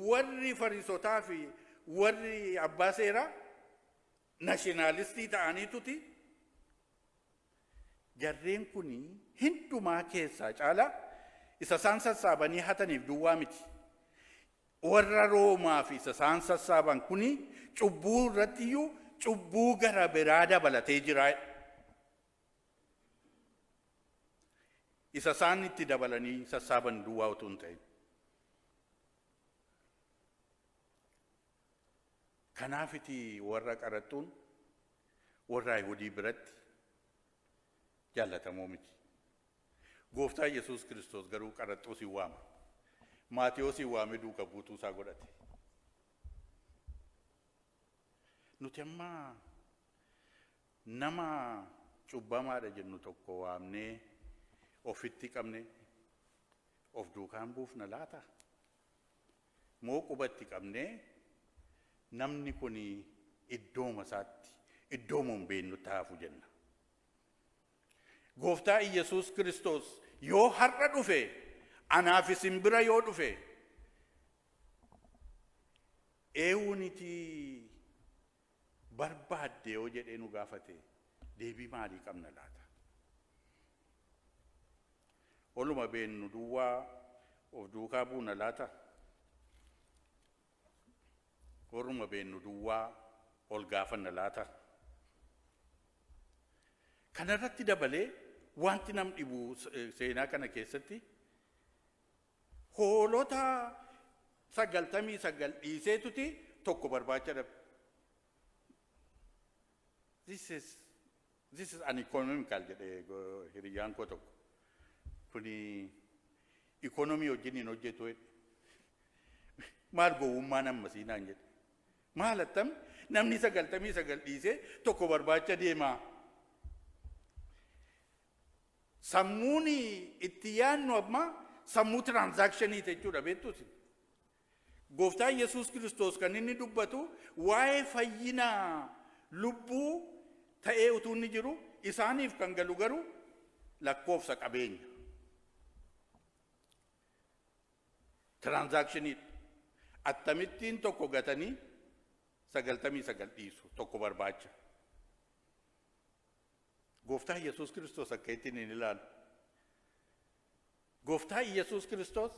warri Fariisotaa fi warri abbaa seeraa nationalist ta'aniituti jarreen kun hundumaa keessaa caalaa isa isaan sassaabanii hataniif duwwaa miti. Warra Roomaa fi isa isaan sassaaban kuni cubbuu irratti iyyuu cubbuu gara biraa dabalatee jira. Isa isaan itti dabalanii sassaaban duwwaa utuu hin ta'in. Kanaafiti warra qaraxxuun warra Ayihudii biratti jaallatamoo miti. Gooftaa Yesuus Kiristoos garuu qaraxxuus hin waama. Maatiyoos hin waamee duuka buutuu isaa godhate. Nuti amma nama cubbamaadha jennu tokko waamnee ofitti qabne of duukaan buufna laata? Moo qubatti qabnee namni kun iddooma isaatti iddooma hin beeknutti hafu jenna? Gooftaa Iyyasuus Kiristoos yoo har'a dhufe, anaaf isin bira yoo dhufe, eenyuuniti barbaadde yoo jedhee nu gaafate, deebii maalii qabna laata? Oluma beennu duwwaa of duukaa buuna laata? Warruma beennu duwwaa ol gaafanna laata? Kanarratti dabalee wanti nam dhibu seenaa kana keessatti hoolota 99 dhiiseetuti tokko barbaacha dhabe. This is uneconomical jedhee hiriyyaan koo tokko. Kuni ikonomii wajjin hin hojjetu jedhe. Maal gowwummaan ammasii naan jedhe. Maal attam namni 99 dhiisee tokko barbaacha deemaa? Sammuun itti yaadnu amma sammuu transaction jechuudha, beektuuti. Gooftaan Yesuus Kiristoos kan inni dubbatu waa'ee fayyina lubbuu ta'ee utuu inni jiru, isaaniif kan galu garuu lakkoofsa qabeenya. Transactioniidha. Akkamittiin tokko gatanii 99 dhiisu tokko barbaacha? Gooftaan Yesuus Kiristoos akka ittiin hin ilaalu. Gooftaan Yesuus Kiristoos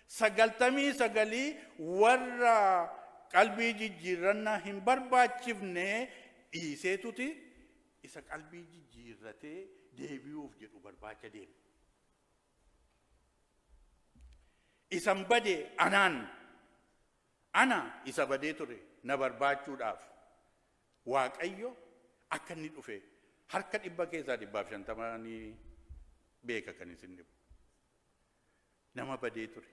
99 warra qalbii jijjiirrannaa hin barbaachifne dhiiseetuti isa qalbii jijjiirratee deebi'uuf jedhu barbaacha deema. Isan bade anaan ana isa badee ture na barbaachuudhaaf Waaqayyo akka inni dhufe harka dhibba keessaa 150 ni beeka kan isin dhibu. Nama badee ture.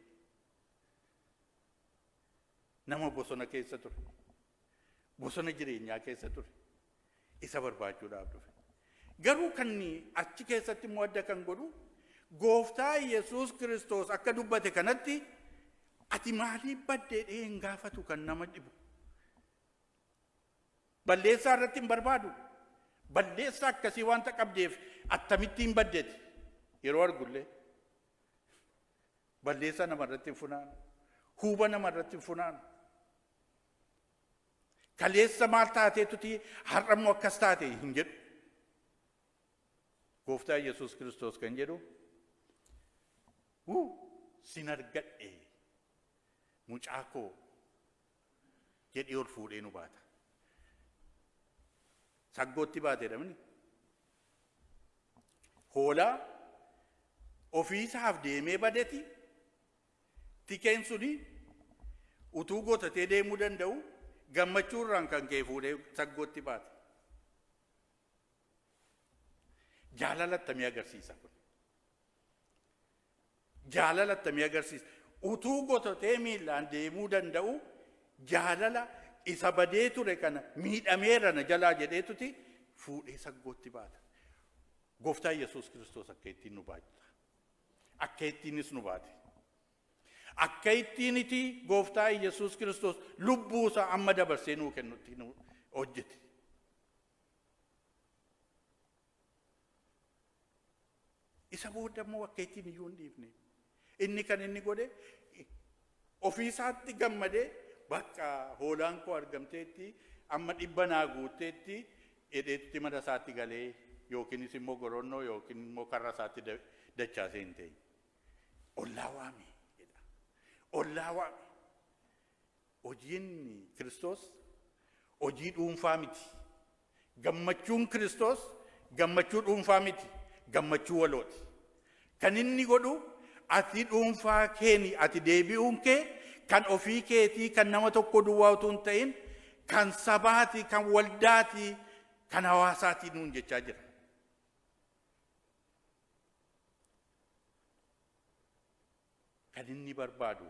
Nama bosona keessa ture. Bosona jireenyaa keessa ture. Isa barbaachuudhaaf dhufe. Garuu kan achi keessatti immoo adda kan godhu, Gooftaa Yesuus Kiristoos akka dubbate kanatti ati maaliif baddee hin gaafatu kan nama dhibu. Balleessaa irratti hin barbaadu. Balleessaa akkasii wanta qabdeef akkamittiin baddeeti yeroo argullee. Balleessaa nama irratti hin funaanu. Huuba nama irratti hin funaanu. Kaleessa maal taateetuti har'a immoo akkas taate hin jedhu. Gooftaa Yesuus Kiristoos kan jedhu, "Wuu, sin argadhe mucaa koo." Jedhee ol fuudhee nu baata. Saggootti baatee namni. Hoolaa ofiisaaf deemee badeti tikeen suni utuu gotatee deemuu danda'u gammachuu irraan kan ka'e fuudhee saggootti baate. Jaalala attamii agarsiisa kun? Jaalala attamii agarsiisa? Utuu gotatee miillaan deemuu danda'u, jaalala isa badee ture kana miidhameera na jalaa jedheetuti fuudhee saggootti baata. Gooftaa Yesuus Kiristoos akka ittiin nu baata. Akka ittiinis nu baate. Akka ittiiniti Gooftaa Yesuus Kiristoos lubbuusaa amma dabarsee nuu kennutti nu hojjete. Isa booda immoo akka ittiin iyyuu hin dhiifne. Inni kan inni godhe, ofiisaatti gammadee, bakka hoolaan koo argamteetti, amma 100 naa guutteetti jedheetti mana isaatti galee yookiinis immoo goronnoo yookiin immoo karra isaatti dachaasee hin teenye. Ollaa waami jedha. Ollaa waami. Hojiin Kiristoos hojii dhuunfaa miti. Gammachuun Kiristoos gammachuu dhuunfaa miti. Gammachuu walooti. Kan inni godhu, ati dhuunfaa keeni ati deebi'uun kee kan ofii keetii, kan nama tokko duwwaa utuu hin ta'in, kan sabaati, kan waldaati, kan hawaasaati nuun jechaa jira. Kan inni barbaadu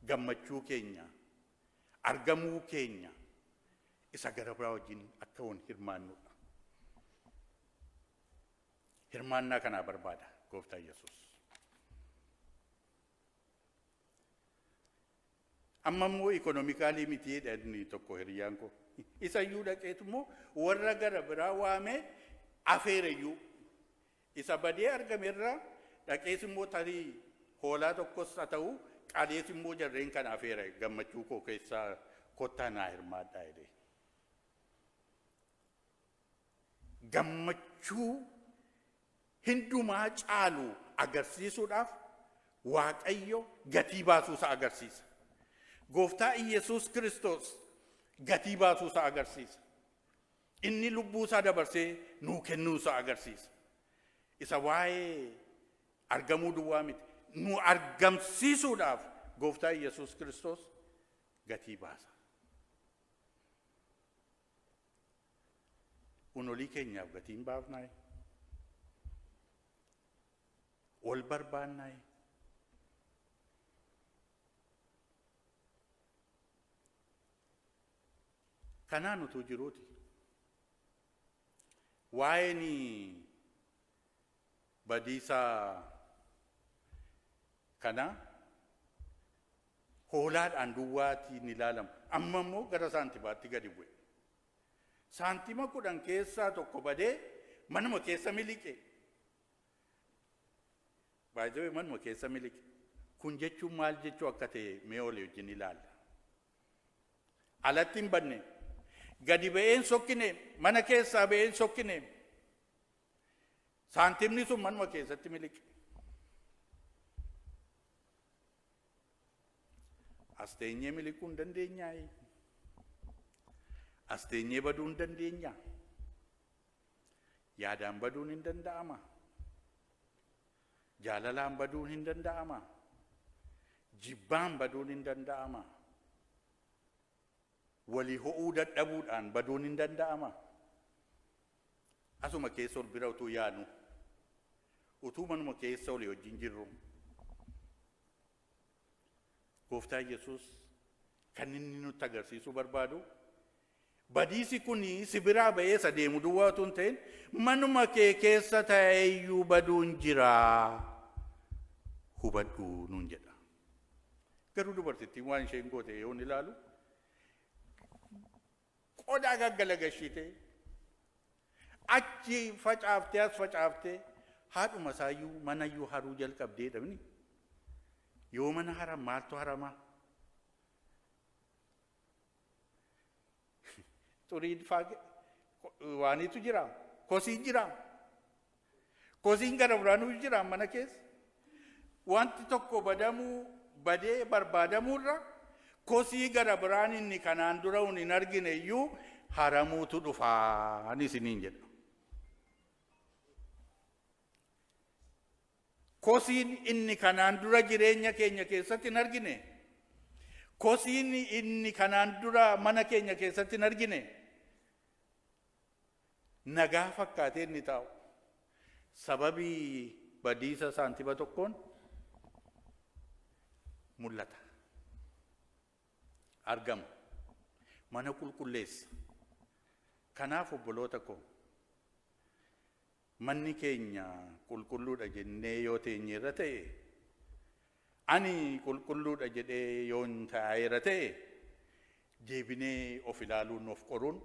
gammachuu keenya, argamuu keenya isa gara biraa wajjin akka wal hirmaannudha. Hirmaannaa kanaa barbaada Gooftaa Yesuus. Amma immoo economically miti jedhani tokko hiriyyaan koo. Isa iyyuu dhaqeetu immoo warra gara biraa waamee afeereyyuu. Isa badee argame irraa dhaqees immoo tarii hoolaa tokkos haa ta'u qalees immoo jarreen kana afeera, gammachuu koo keessaa kottaa naa hirmaadhaa jedhee. Gammachuu hundumaa caalu agarsiisuudhaaf Waaqayyo gatii baasuusaa agarsiisa. Gooftaa Iyyasuus Kiristoos gatii baasuusaa agarsiisa. Inni lubbuusaa dabarsee nuu kennuusaa agarsiisa. Isa waa'ee argamuu duwwaa miti. Nu argamsiisuudhaaf Gooftaa Iyyasuus Kiristoos gatii baasa. Unolii keenyaaf gatiin baafnaayi. Ol barbaannaayi. Kanaan utuu jiruuti. Waa'een badiisaa kana hoolaadhaan duwwaatiin ilaalama. Amma immoo gara saantimaatti gadi bu'e. Saantima 10 keessaa tokko badee manuma keessa miliqe. Baay'ee manuma keessa miliqe. Kun jechuun maal jechuu akka ta'e mee olii wajjin ilaalla. Alatti hin badne. Gadi ba'een sokkine, mana keessaa ba'een sokkine. Saantimni sun manuma keessatti miliqe. As teenyee miliquu hin dandeenyaayi? As teenyee baduu hin dandeenyaa? Yaadaan baduun hin danda'ama? Jaalalaan baduun hin danda'ama? Jibbaan baduun hin danda'ama? Walii ho'uu dadhabuudhaan baduun hin danda'ama? Asuma keessa ol bira utuu yaanu, utuu manuma keessa olii wajjin jirru, Gooftaa Yesuus kan inni nutti agarsiisuu barbaadu, badiisi kun si biraa ba'ee isa deemu duwwaa utuu hin ta'in, manuma kee keessa ta'eeyyuu baduun jira, hubadhu nuun jedha. Garuu dubartittiin waan isheen goote yoon ilaalu, qodaa gaggalagashitee achi facaaftee as facaaftee haadhuma isaayyuu manayyuu haruu jalqabdee dhabni. Yoo mana haram maaltu haramaa? Xuriin faa waanitu jira, kosiin jira. Kosiin gara biraanuu jira mana keessa. Wanti tokko badamuu badee barbaadamuurra Kosii gara biraan inni kanaan dura hin argine iyyuu haramuutu dhufaa ani isiniin jedha. Kosiin inni kanaan dura jireenya keenya keessatti hin argine. Kosiin inni kanaan dura mana keenya keessatti hin argine. Nagaa fakkaatee inni taa'u. Sababii badiisa saantima tokkoon mul'ata. Argama. Mana qulqulleessa. Kanaaf obboloota koo, manni keenya qulqulluudha jennee yoo teenyeerra ta'e, ani qulqulluudha jedhee yoon taa'eera ta'e, deebinee of ilaaluun of qoruun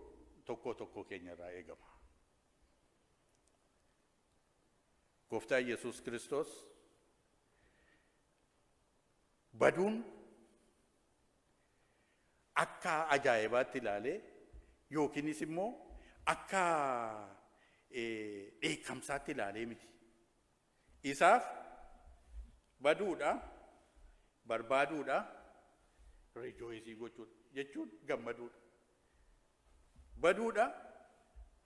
tokko tokko keenya irraa eegama. Gooftaa Yesuus Kiristoos baduun akka ajaa'ibaatti ilaalee yookiinis immoo akka dheekkamsaatti ilaalee miti. Isaaf baduudha, barbaaduudha, rejoice gochuudha jechuun gammaduudha. Baduudha,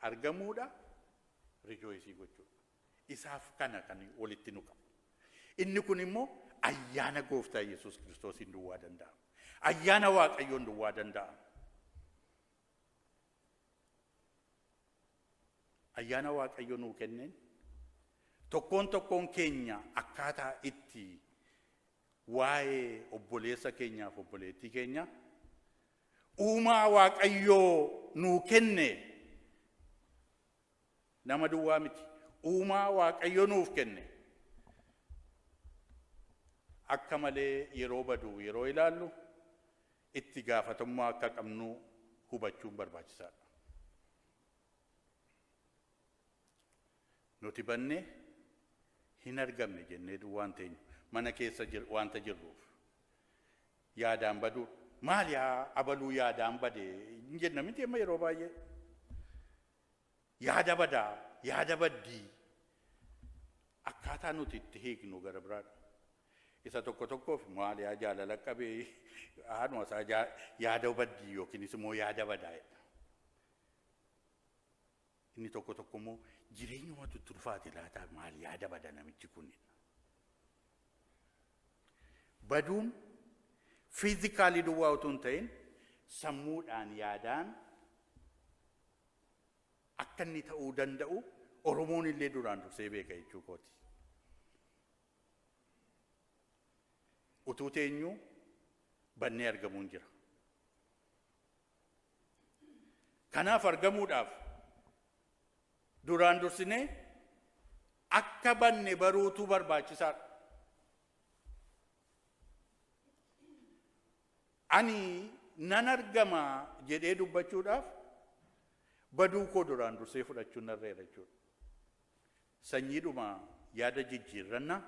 argamuudha, rejoice gochuudha. Isaaf kana kan walitti nu qabu. Inni kun immoo ayyaana Gooftaa Yesuus Kiristoosiin duwwaa danda'ama. Ayyaana Waaqayyoon duwwaa danda'ama. Ayyaana Waaqayyo nuu kenneen tokkoon tokkoon keenya akkaataa itti waa'ee obboleessa keenyaaf obboleettii keenya uumaa Waaqayyoo nuu kenne, nama duwwaa miti, uumaa Waaqayyo nuuf kenne akka malee yeroo badu yeroo ilaallu itti gaafatamummaa akka qabnu hubachuun barbaachisaadha. Nuti bannee hin argamne jennee duwwaan teenyu mana keessa wanta jirruuf yaadaan baduu maal yaa abaluu yaadaan bade hin jenna miti? Amma yeroo baay'ee yaada badaa, yaada baddii akkaataa nuti itti hiiknu gara biraadha. Isa tokko tokkoof maal yaa jaalala qabee haadhuma isaa yaada baddii yookiinis immoo yaada badaa jedha. Inni tokko tokko immoo jireenyumatu itti ulfaate laata, maal yaada bada namichi kun. Baduun physically duwwaa utuu hin ta'in sammuudhaan yaadaan akka inni ta'uu danda'u Oromoon illee duraan dursee beeka jechuu kooti. Utuu teenyuu bannee argamuun jira. Kanaaf argamuudhaaf duraan dursinee akka banne baruutu barbaachisaadha. Ani nan argama jedhee dubbachuudhaaf baduu koo duraan dursee fudhachuun narreera jechuudha. Sanyiidhuma yaada jijjiirrannaa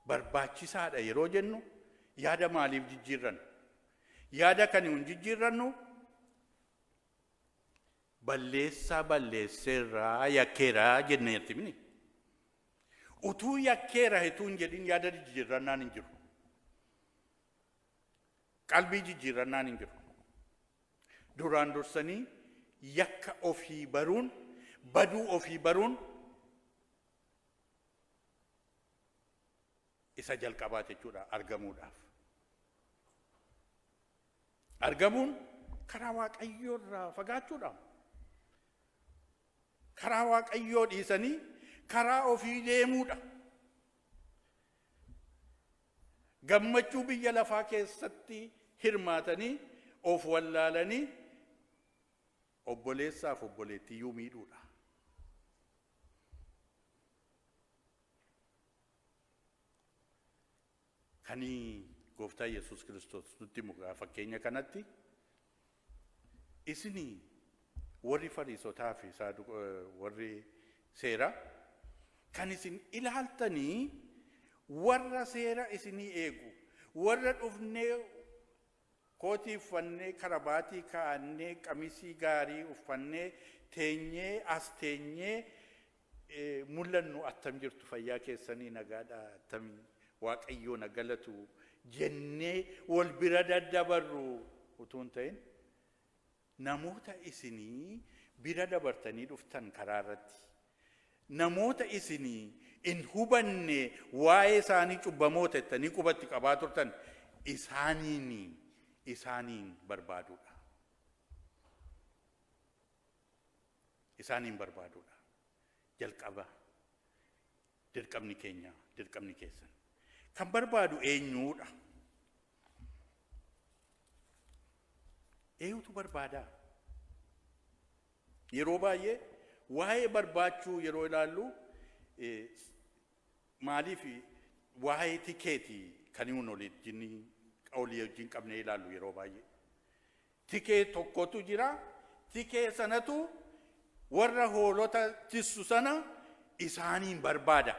barbaachisaadha yeroo jennu, yaada maaliif jijjiirranna? Yaada kan hin jijjiirrannu balleessaa balleesseerraa, yakkeeraa jenneerti mini. Utuu yakkeera utuu hin jedhin yaada jijjiirrannaan hin jiru. Qalbii jijjiirrannaan hin jiru. Duraan dursanii yakka ofii baruun, baduu ofii baruun isa jalqabaa jechuudha argamuudhaaf. Argamuun karaa Waaqayyoo irraa fagaachuudha. Karaa Waaqayyoo dhiisanii karaa ofii deemuudha. Gammachuu biyya lafaa keessatti hirmaatanii of wallaalanii obboleessaaf obboleettiyyuu miidhuudha. Kani Gooftaa Yesuus Kiristoos nutti himu fakkeenya kanatti, isinii warri Fariisotaa fi warri seeraa kan isin ilaaltanii warra seera isinii eegu, warra dhufnee kootii uffannee, karabaatii kaa'annee, qamisii gaarii uffannee teenyee as teenyee mul'annu, attam jirtu, fayyaa keessanii, nagaadha, attamii, Waaqayyoo na galatu. jennee wal bira daddabarru utuu hin ta'in, namoota isinii bira dabartanii dhuftan karaa irratti, namoota isinii hin hubanne, waa'ee isaanii cubbamoota jettanii qubatti qabaa turtan, isaaniin barbaaduudha. Isaaniin barbaaduudha. Jalqaba dirqamni keenya, dirqamni keessan. Kan barbaadu eenyuudha? Eenyutu barbaadaa? Yeroo baay'ee waa'ee barbaachuu yeroo ilaallu, maaliif waa'ee tikeetii kan nuun olii wajjin qabnee ilaallu yeroo baay'ee. Tikee tokkotu jira. Tikee sanatu warra hoolota tissu sana isaaniin barbaada.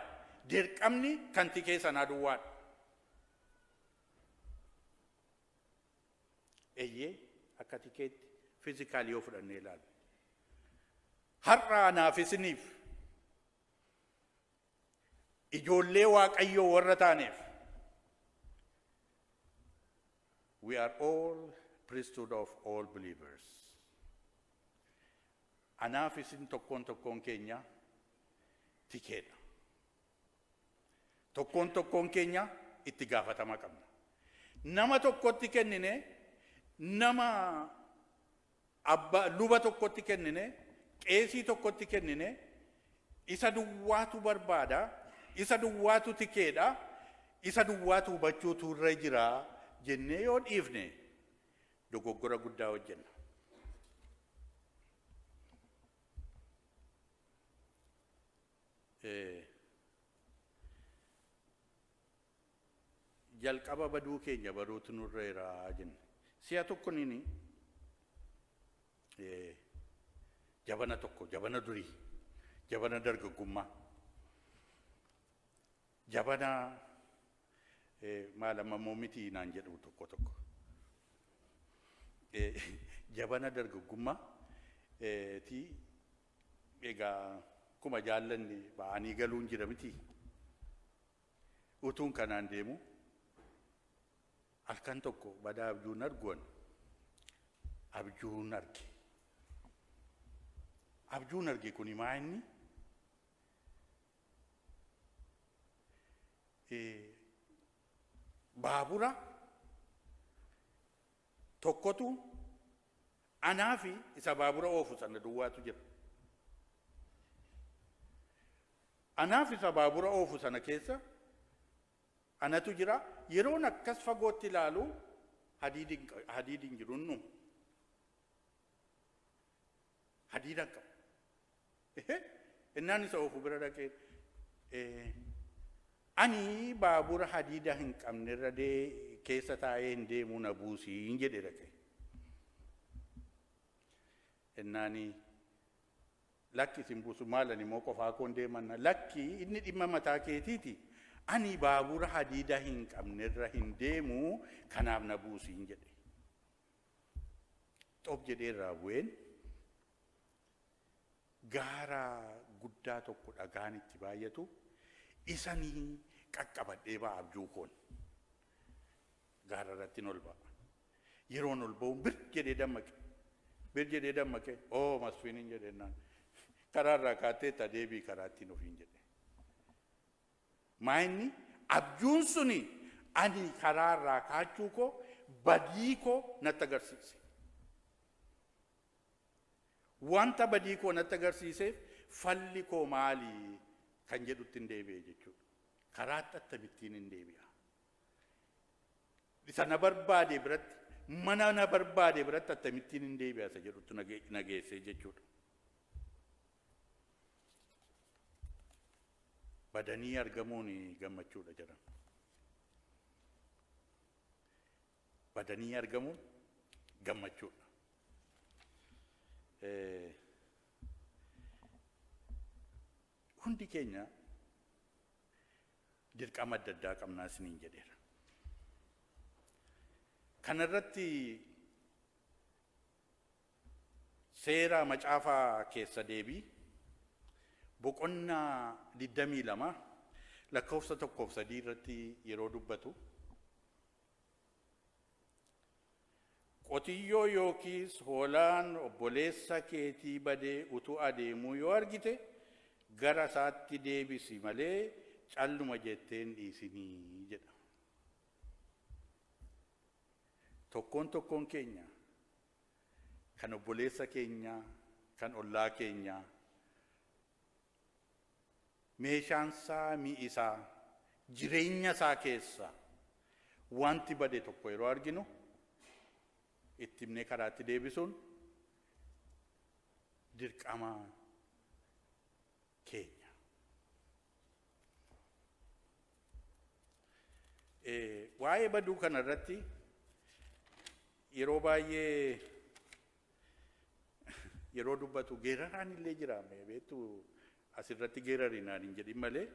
Dirqamni kan tikee sanaa duwwaadha. Eeyyee, akka tikeetti physically yoo fudhannee ilaalu. Har'a anaaf isiniif, ijoollee Waaqayyoo warra taaneef, we are all priesthood of all believers. Anaaf isin tokkoon tokkoon keenya tikeedha. Tokkoon tokkoon keenya itti gaafatama qabna. Nama tokkotti kennine, nama abbaa luba tokkotti kennine, qeesii tokkotti kennine, isa duwwaatu barbaada, isa duwwaatu tikeedha, isa duwwaatu hubachuutu irra jira jennee yoo dhiifne, dogoggora guddaa hojjenna. Jalqaba baduu keenya baruutu nurra jira jenne. Si'a tokko nini jabana tokko, jabana durii, jabana dargaggummaa, jabana maal amma immoo miti naan jedhu tokko tokko. Jabana dargaggummaa ti, egaa kuma jaallanni ba'anii galuun jira miti. Utuun kanaan deemu halkan tokko badaa abjuun arguun abjuun arge. Abjuun arge kuni maa inni? Baabura tokkotu, anaa fi isa baabura oofu sana duwwaatu jira. Anaaf isa baabura oofu sana keessa anatu jira. Yeroon akkas fagootti ilaalu hadiidi hin jiru nu. Hadiida hin qabu. Innaan isa oofu bira dhaqee, "Ani baabura hadiida hin qabne irra keessa taa'ee hin deemu, na buusiin," jedhe dhaqee. Innaani, "Lakki, isin buusu, maalan immoo qofaa koon deemanna." "Lakki, inni dhimma mataa keetiiti. Ani baabura hadiida hin qabnerra hin deemu, kanaaf na buusiin," jedhe. Xob jedhee irraa bu'een gaara guddaa tokko dhagaan itti baay'atu isanii qaqqabadhee ba'a abjuu koon. Gaara irratti ol ba'a. Yeroon ol ba'u bir jedhee dammaqe. Bir jedhee dammaqe, "Oo Masfiiniin," jedhennaan, "Karaa irraa kaattee ta deebii karaa ittiin ofiin," jedhe. Maa inni abjuun suni ani karaa irraa kaachuu koo, badii koo natti agarsiise. Wanta badii koo natti agarsiiseef falli koo maali kan jedhutti hin deebi'e jechuudha. Karaatti akkamittiin hin deebi'a? Isa na barbaade biratti, mana na barbaade biratti akkamittiin hin deebi'a isa jedhutti na geesse jechuudha. Badanii argamuun gammachuudha jedhama. Badanii argamuun gammachuudha. Hundi keenya dirqama adda addaa qabnaa isiniin jedheera. Kanarratti seera macaafaa keessa deebii boqonnaa 22 lakkoofsa 1f 3 irratti yeroo dubbatu. Qotiyyoo yookiis hoolaan obboleessa keetii badee utuu adeemuu yoo argite, gara isaatti deebisi malee calluma jettee hin dhiisinii jedha. Tokkoon tokkoon keenya kan obboleessa keenyaa, kan ollaa keenyaa, meeshaan isaa, mi'i isaa, jireenya isaa keessa wanti bade tokko yeroo arginu, itti himnee karaatti deebisuun dirqama keenya. Waa'ee baduu kana irratti yeroo baay'ee yeroo dubbatu geeraraan illee jira. Beektu, asirratti geerarinaan hin jedhin malee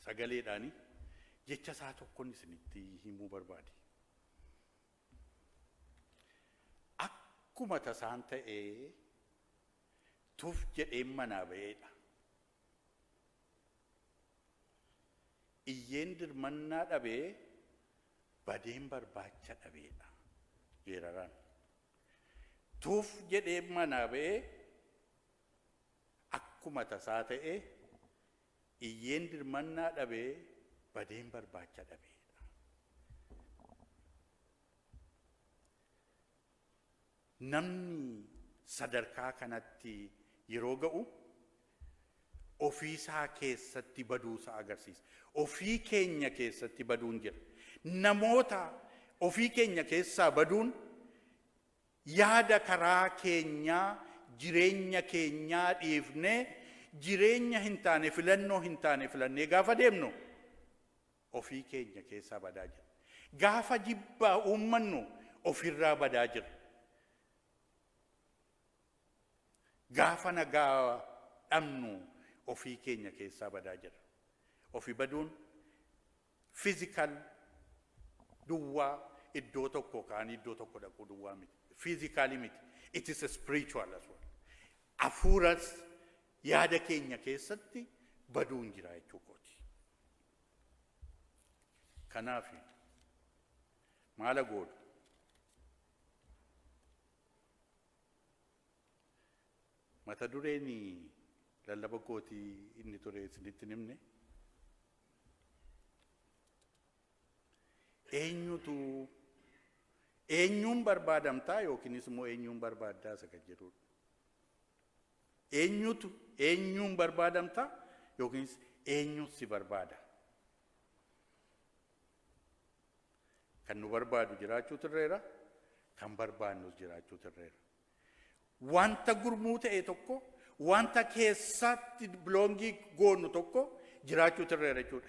sagaleedhaani jecha isaa tokkoon isinitti himuu barbaade. Akkuma tasaan ta'ee tuf jedheen manaa ba'eedha. Iyyeen dirmannaa dhabee badeen barbaacha dhabeedha. Geeraraan. Tuf jedheen manaa ba'ee, akkuma tasaa ta'ee, iyyeen dirmannaa dhabee badeen barbaacha dhabeedha. Namni sadarkaa kanatti yeroo ga'u ofiisaa keessatti baduusaa agarsiisa. Ofii keenya keessatti baduun jira. Namoota ofii keenya keessaa baduun yaada karaa keenyaa, jireenya keenyaa dhiifnee, jireenya hin taane, filannoo hin taane filannee gaafa deemnu ofii keenya keessaa badaa jira. Gaafa jibbaa uummannu ofirraa badaa jira. Gaafa nagaa dhabnu ofii keenya keessaa badaa jira. Ofi baduun physical duwwaa, iddoo tokko ka'anii iddoo tokko dhaquu duwwaa miti. Physically miti. It is a spiritual as well. Hafuuras yaada keenya keessatti baduun jira jechuu kooti. Kanaaf maala goodu? Mata dureen lallaba kootii inni ture isinitti hin himne. Eenyutu eenyuun barbaadamtaa yookiinis immoo eenyuun barbaaddaa isa kan jedhudha. Eenyutu eenyuun barbaadamtaa yookiinis eenyutu si barbaada? Kan nu barbaadu jiraachuu turreera, kan barbaannus jiraachuu turreera. Wanta gurmuu ta'e tokko, wanta keessatti belong goonu tokko jiraachuu turreera jechuudha.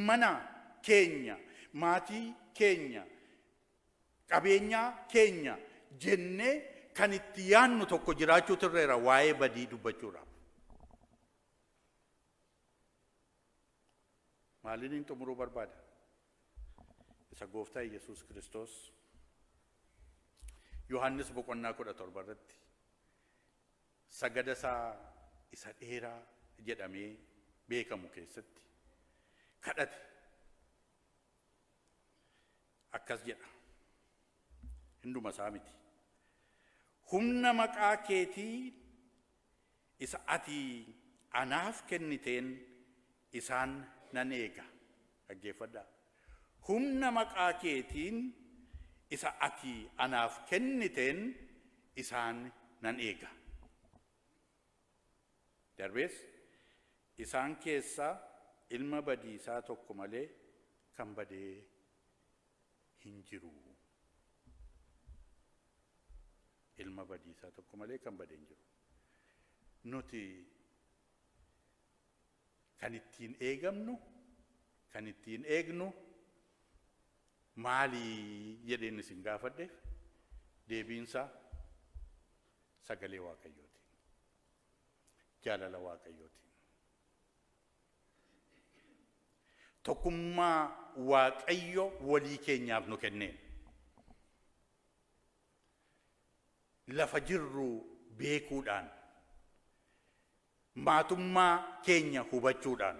Mana keenya, maatii keenya, qabeenyaa keenya jennee kan itti yaannu tokko jiraachuu turreera waa'ee badii dubbachuudhaaf. Maaliin hin xumuruu barbaada? Isa Gooftaa Yesuus Kiristoos Yohaannis boqonnaa 17 irratti sagada isaa isa dheeraa jedhamee beekamu keessatti kadhate. Akkas jedha. Hunduma isaa miti. "Humna maqaa keetii isa ati anaaf kenniteen isaan nan eega." Dhaggeeffadhaa. "Humna maqaa keetiin isa ati anaaf kenniteen isaan nan eega. Darbees isaan keessaa ilma badiisaa tokko malee kan badee hin jiru." Ilma badiisaa tokko malee kan badee hin jiru. Nuti kan ittiin eegamnu, kan ittiin eegnu maalii jedheen isin gaafadheef, deebiinsaa sagalee Waaqayyootiin. Jaalala Waaqayyootiin. Tokkummaa Waaqayyo walii keenyaaf nu kenneen. Lafa jirru beekuudhaan, maatummaa keenya hubachuudhaan,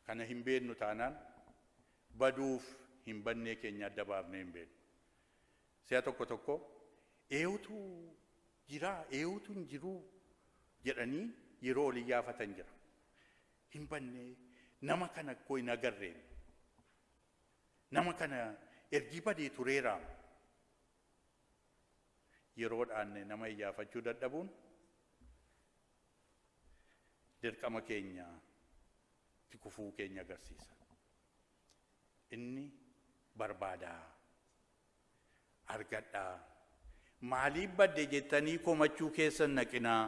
kana hin beeknu taanaan baduuf hin bannee keenya adda baafnee hin beeknu. Si'a tokko tokko eewutu jira, eewutu hin jiru jedhanii yeroo ol iyyaafatan jira. Hin banne, nama kana koo hin agarreen. Nama kana ergii badee tureera. Yeroodhaan nama iyyaafachuu dadhabuun dirqama keenya itti kufuu keenya agarsiisa. Inni barbaadaa, argadhaa. Maaliif badde jettanii komachuu keessan naqinaa.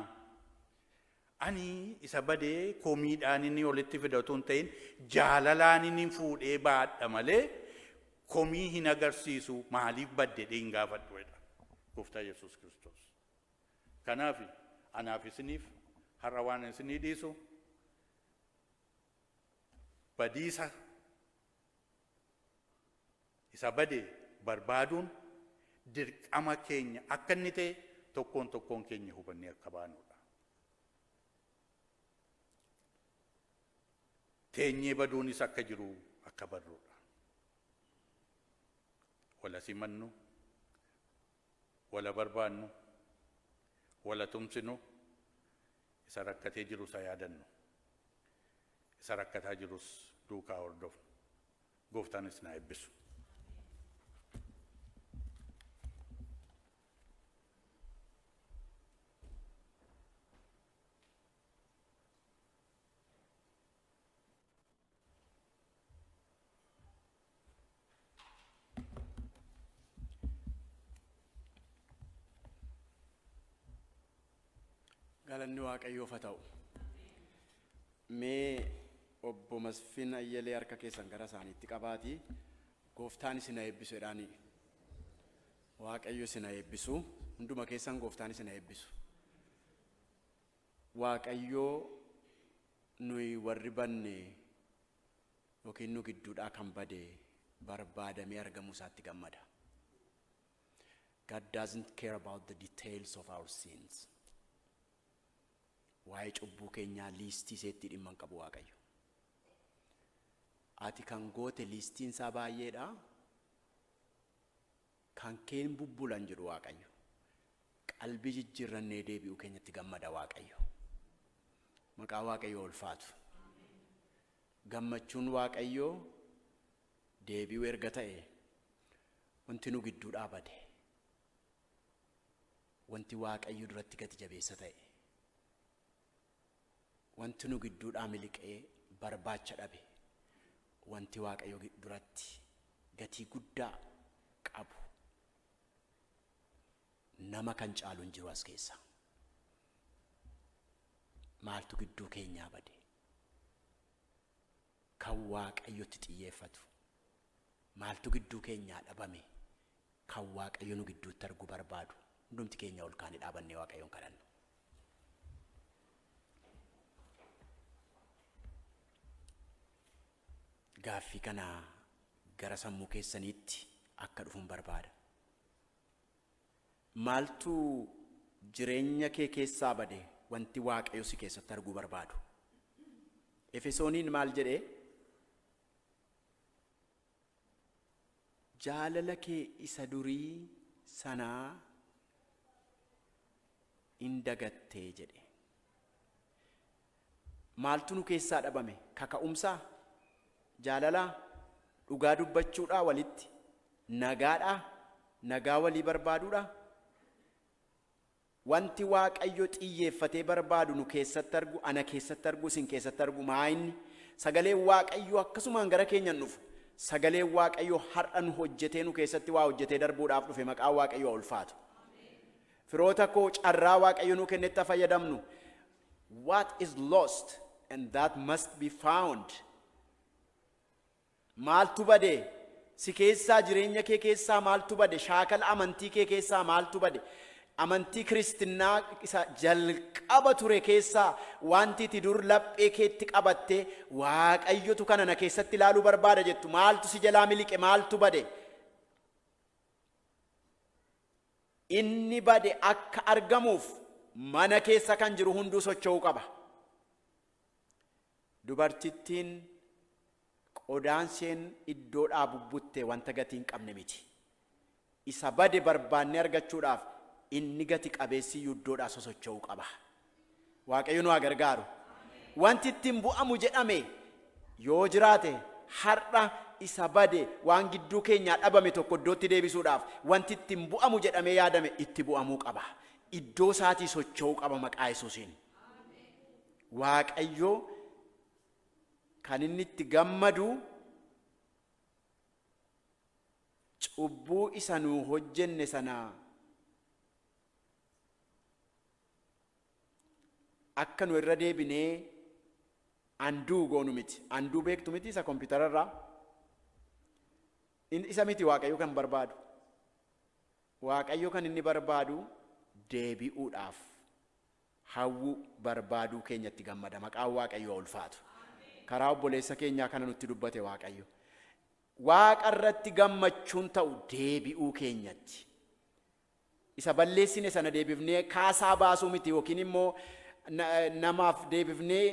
Ani isa badee komiidhaan inni olitti fidatu hin ta'in, jaalalaan inni fuudhee baadha malee komii hin agarsiisu, maaliif badde jedhee hin gaafadhu jedha Gooftaa Yesuus Kiristoos. Kanaaf anaaf isiniif har'a waan isinii dhiisu, badiisa isa bade barbaaduun dirqama keenya akka inni ta'e tokkoon tokkoon keenya hubannee akka baanudha. Teenyee baduunis akka jiru akka barruudha. Wala simannu, wala barbaannu, wala tumsinu, isa rakkatee jiru isa yaadannu, isa rakkataa jirus duukaa hordofnu. Gooftaanis na eebbisu. Galanni Waaqayyoof haa ta'u. Mee obbo Masfin Ayyalee harka keessan gara isaaniitti qabaatii gooftaan isin haa eebbisu jedhaanii. Waaqayyo isin haa eebbisu. Hunduma keessan gooftaan isin haa eebbisu. Waaqayyoo nuyi warri banne yookiin nu gidduudhaa kan bade barbaadamee argamuu isaatti gammada. God doesn't care about the details of our sins. Waa'ee cubbuu keenyaa liistii iseetti dhimma hin qabu Waaqayyo. Ati kan goote liistiin isaa baay'eedha. Kan keen bubbulan jedhu Waaqayyo. Qalbii jijjiirrannee deebi'uu keenyatti gammada Waaqayyo. Maqaa Waaqayyoo ulfaatu. Gammachuun Waaqayyoo deebi'uu erga ta'e, wanti nu gidduudhaa bade, wanti Waaqayyo duratti gati jabeessa ta'e, wanti nu gidduudhaa miliqee barbaacha dhabe, wanti Waaqayyo duratti gatii guddaa qabu nama kan caalu hin jiru as keessa. Maaltu gidduu keenyaa bade? Kan Waaqayyotti xiyyeeffatu. Maaltu gidduu keenyaa dhabame? Kan Waaqayyo nu gidduutti arguu barbaadu. Hundumti keenya ol kaanii dhaabannee Waaqayyoon kadhanna. Gaaffii kana gara sammuu keessaniitti akka dhufuun barbaada. Maaltu jireenya kee keessaa bade wanti Waaqayyo si keessatti arguu barbaadu? Efesooniin maal jedhee? Jaalala kee isa durii sanaa in dagattee jedhe. Maaltu nu keessaa dhabame? Kaka'umsaa? Jaalalaa? Dhugaa dubbachuudhaa walitti? Nagaadhaa? Nagaa walii barbaaduudhaa? Wanti Waaqayyo xiyyeeffatee barbaadu nu keessatti argu, ana keessatti argu, isin keessatti argu maa inni? Sagaleen Waaqayyoo akkasumaan gara keenya hin dhufu. Sagaleen Waaqayyoo har'a nu hojjetee, nu keessatti waa hojjetee darbuudhaaf dhufe. Maqaan Waaqayyoo ulfaatu. Firoota koo, carraa Waaqayyo nu kennetti fayyadamnu. What is lost and that must be found? Maaltu bade? Si keessaa, jireenya kee keessaa maaltu bade? Shaakala amantii kee keessaa maaltu bade? Amantii kiristinnaa isa jalqaba ture keessaa wanti ati dur laphee keetti qabattee Waaqayyotu kana na keessatti ilaaluu barbaada jettu maaltu si jalaa miliqe? Maaltu bade? Inni bade akka argamuuf mana keessa kan jiru hunduu socho'uu qaba. Dubartittiin qodaan isheen iddoodhaa bubbutte wanta gatii hin qabne miti. Isa bade barbaannee argachuudhaaf inni gati qabeessi iddoodhaa sosocho'uu qaba. Waaqayyo nu haa gargaaru. Wanti ittiin bu'amu jedhame yoo jiraate, har'a isa bade, waan gidduu keenyaa dhabame tokko iddootti deebisuudhaaf wanti ittiin bu'amu jedhamee yaadame itti bu'amuu qaba. Iddoo isaatii socho'uu qaba maqaa Yesuusiin. Waaqayyo kan inni itti gammadu cubbuu isa nuu hojjenne sana akka nu irra deebinee undo goonu miti. Undo beektu miti, isa kompiitararraa? Isa miti Waaqayyo kan barbaadu. Waaqayyo kan inni barbaadu deebi'uudhaaf hawwuu barbaaduu keenyatti gammada. Maqaan Waaqayyoo ulfaatu. Karaa obboleessa keenyaa kana nutti dubbate Waaqayyo. Waaqa irratti gammachuun ta'u deebi'uu keenyatti. Isa balleessine sana deebifnee kaasaa baasuu miti, yookiin immoo namaaf deebifnee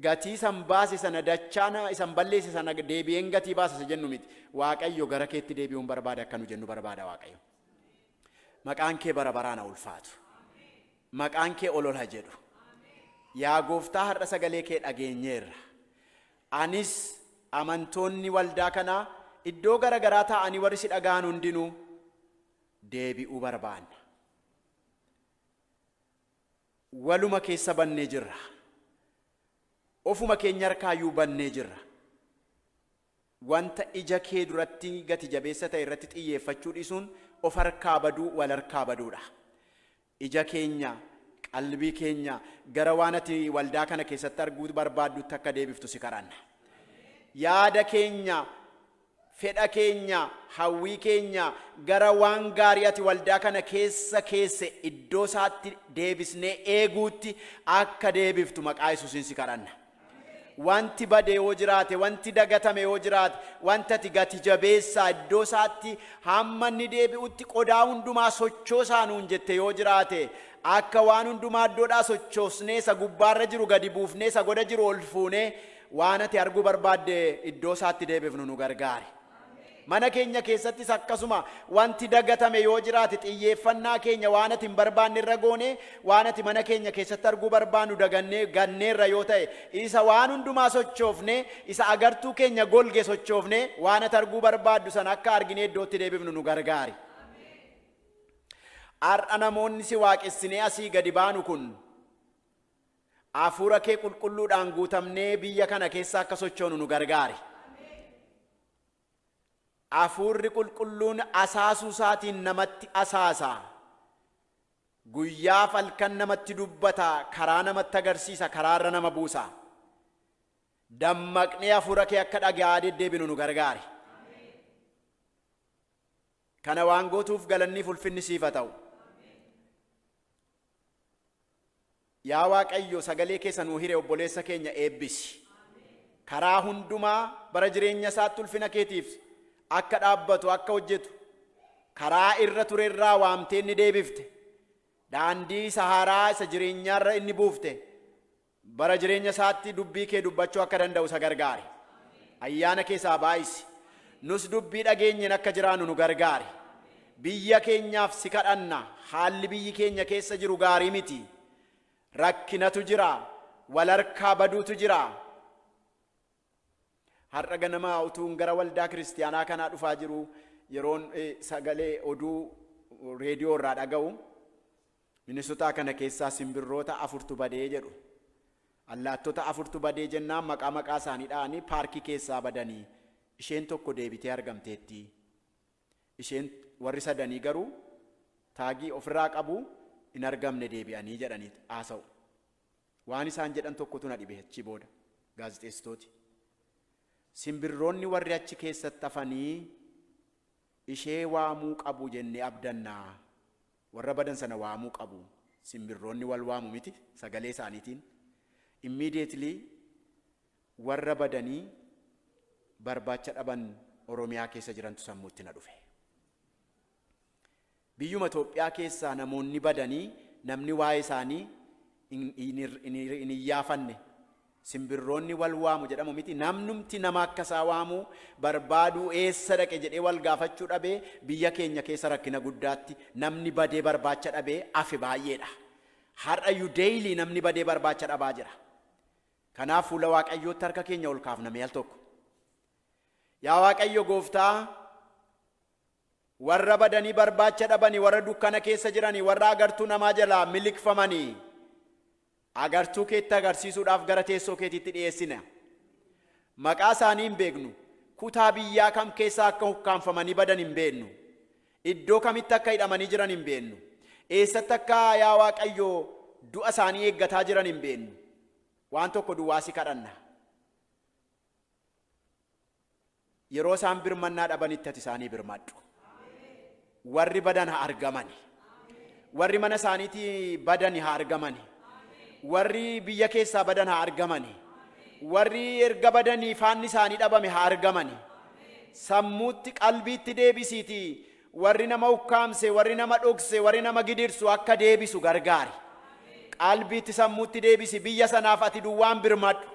gatii san baase sana dachaa isan balleesse sana deebi'een gatii baasa isa jennu miti. Waaqayyo gara keetti deebi'uun barbaada akka nu jennu barbaada Waaqayyo. Maqaan kee bara baraan haa ulfaatu. Maqaan kee ol ol haa jedhu. Yaa Gooftaa, har'a sagalee kee dhageenyeerra. Anis, amantoonni waldaa kanaa, iddoo gara garaa taa'anii warri si dhaga'an hundinuu deebi'uu barbaanna. Waluma keessa bannee jirra. Ofuma keenya harkaayyuu bannee jirra. Wanta ija kee duratti gati jabeessa ta'e irratti xiyyeeffachuu dhiisuun of harkaa baduu, wal harkaa baduudha. Ija keenya, qalbii keenya gara waan ati waldaa kana keessatti arguu barbaaddutti akka deebiftu si kadhanna. Yaada keenya, fedha keenya, hawwii keenya gara waan gaarii ati waldaa kana keessa keesse iddoo isaatti deebisnee eeguutti akka deebiftu maqaa Yesuusiin si kadhanna. Wanti bade yoo jiraate, wanti dagatame yoo jiraate, wanta ati gati jabeessaa iddoo isaatti hamma inni deebi'utti qodaa hundumaa sochoosaa nuun jette yoo jiraate, akka waan hundumaa iddoodhaa sochoosnee, isa gubbaarra jiru gadi buufnee, isa goda jiru ol fuunee, waan ati arguu barbaadde iddoo isaatti deebifnu nu gargaari. Mana keenya keessattis akkasuma wanti dagatame yoo jiraate, xiyyeeffannaa keenya waan ati hin barbaanne irra goone, waan ati mana keenya keessatti arguu barbaannu dagannee ganneerra yoo ta'e, isa waan hundumaa sochoofne, isa agartuu keenya golge sochoofne, waan ati arguu barbaaddu sana akka arginee iddootti deebifnu nu gargaari. Har'a namoonni si waaqessinee asii gadi baanu kun hafuura kee qulqulluudhaan guutamnee biyya kana keessa akka sochoonu nu gargaari. Hafuurri qulqulluun asaasuu isaatiin namatti asaasa. Guyyaaf halkan namatti dubbata, karaa namatti agarsiisa, karaarra nama buusa. Dammaqnee hafuura kee akka dhaga'aa deddeebinu nu gargaari. Kana waan gootuuf galanniif ulfinni siif haa ta'u. Yaa Waaqayyo, sagalee keessa nuu hire obboleessa keenya eebbisi. Karaa hundumaa bara jireenya isaatti ulfina keetiif akka dhaabbatu, akka hojjetu, karaa irra ture irraa waamtee inni deebifte. Daandii isa haaraa isa jireenyaarra inni buufte. Bara jireenya isaatti dubbii kee dubbachuu akka danda'u isa gargaari. Ayyaana keessaa baay'isi. Nus dubbii dhageenyeen akka jiraannu nu gargaari. Biyya keenyaaf si kadhanna. Haalli biyyi keenya keessa jiru gaarii miti. Rakkinatu jira. Wal harkaa baduutu jira. Har'a ganama utuun gara waldaa kiristiyaanaa kanaa dhufaa jiru, yeroon sagalee oduu reediyoo irraa dhaga'u, Minisotaa kana keessaa simbirroota afurtu badee jedhu. Allaattota afurtu badee jennaan maqaa maqaa isaanii dha'anii paarkii keessaa badanii, isheen tokko deebitee argamteetti. Isheen warri sadanii garuu taagii ofirraa qabu, hin argamne deebi'anii jedhanii haasa'u. Waan isaan jedhan tokkotu na dhibe achii booda gaazexeessitooti. Simbirroonni warri achi keessatti hafanii ishee waamuu qabu jennee abdannaa. Warra badan sana waamuu qabu. Simbirroonni wal waamu miti sagalee isaaniitiin? Immediately warra badanii barbaacha dhaban Oromiyaa keessa jirantu sammuutti na dhufe. Biyyuma Itoophiyaa keessaa namoonni badanii namni waa'ee isaanii hin iyyaafanne. Simbirroonni wal waamu jedhamu miti, namnumti nama akka isaa waamu barbaaduu eessa dhaqe jedhee wal gaafachuu dhabee, biyya keenya keessa rakkina guddaatti namni badee barbaacha dhabee afe baay'eedha. Har'ayyuu daily namni badee barbaacha dhabaa jira. Kanaaf fuula Waaqayyootti harka keenya ol kaafna mee al tokko. Yaa Waaqayyo Gooftaa, warra badanii barbaacha dhabanii, warra dukkana keessa jiranii, warra agartuu namaa jalaa miliqfamanii agartuu keetti agarsiisuudhaaf gara teessoo keetiitti dhiyeessina. Maqaa isaanii hin beeknu. Kutaa biyyaa kam keessa akka hukkaanfamanii badan hin beeknu. Iddoo kamitti akka hidhamanii jiran hin beeknu. Eessatti akka, yaa Waaqayyo, du'a isaanii eeggataa jiran hin beeknu. Waan tokko duwwaa si kadhanna. Yeroo isaan birmannaa dhabanitti ati isaanii birmadhu. Warri badan haa argamani. Warri mana isaaniitii badani haa argamani. Warri biyya keessaa badan haa argamani. Warri erga badanii faanni isaanii dhabame haa argamani. Sammuutti, qalbiitti deebisiitii warri nama ukkaamse, warri nama dhokse, warri nama gidirsu akka deebisu gargaari. Qalbiitti, sammuutti deebisi. Biyya sanaaf ati duwwaan birmadhu.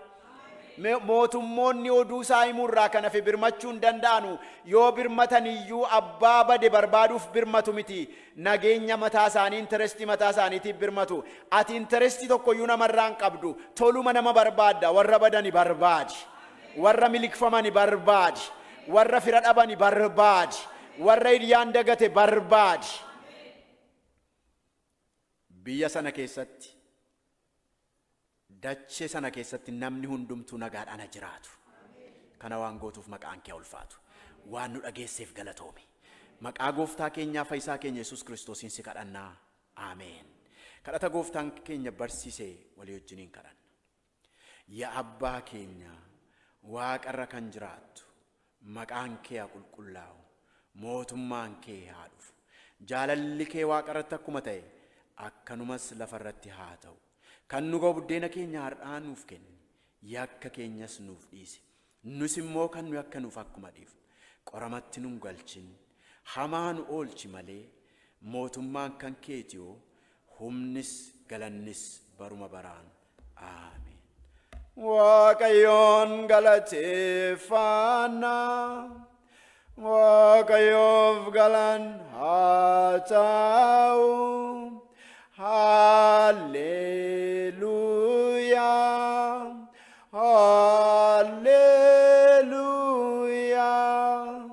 Mootummoonni oduu isaa himuurraa kan hafe birmachuu hin danda'anu. Yoo birmatan iyyuu abbaa bade barbaaduuf birmatu miti. Nageenya mataa isaanii, interest mataa isaaniitiif birmatu. Ati interest tokkoyyuu namarraa hin qabdu. Toluma nama barbaadda. Warra badani barbaadi. Warra miliqfamani barbaadi. Warra fira dhabani barbaadi. Warra hiriyaan dagate barbaadi. Biyya sana keessatti, dachee sana keessatti namni hundumtuu nagaadhaan haa jiraatu. Kana waan gootuuf maqaan kee ulfaatu. Waan nu dhageesseef galatoomi. Maqaa Gooftaa keenyaa, Fayyisaa keenya Yesuus Kiristoosiin si kadhannaa. Ameen. Kadhata Gooftaan keenya barsiise walii wajjiniin kadhanna. Yaa Abbaa keenya waaqarra kan jiraattu, maqaan kee haa qulqullaa'u, mootummaan kee haa dhufu. Jaalalli kee waaqarratti akkuma ta'e akkanumas lafarratti haa ta'u. Kan nu ga'u buddeena keenya har'aa nuuf kenni. Yakka keenyas nuuf dhiisi. Nus immoo kan nu yakka nuuf akkuma dhiifnu. Qoramatti nun galchin. Hamaa nu oolchi malee, mootummaan kan keetiyoo, humnis galannis baruma baraan. Aamen. Waaqayyoon galateeffannaa. Waaqayyoof galan haa ta'u. Halleluuyaa. Halleluuyaa.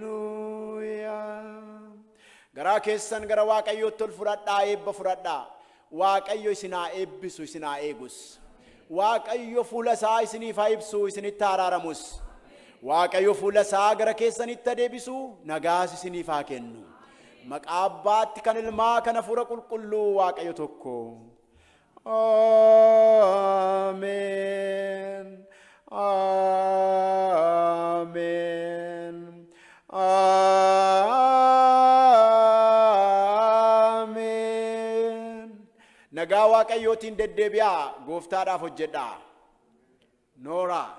Halleluuyaa. Garaa keessan gara Waaqayyootti ol fudhadhaa, eebba fudhadhaa. Waaqayyo isin haa eebbisu, isin haa eegus. Waaqayyo fuula isaa isiniif haa ibsu, isinitti haa araaramus. Waaqayyo fuula isaa gara keessanitti haa deebisu, nagaas isiniif haa kennu. Maqaa Abbaatti, kan Ilmaa, kan Hafuura Qulqulluu, Waaqayyo tokko. Ameen. Ameen. Ameen. Nagaa Waaqayyootiin deddeebi'aa, Gooftaadhaaf hojjedhaa. Nooraa.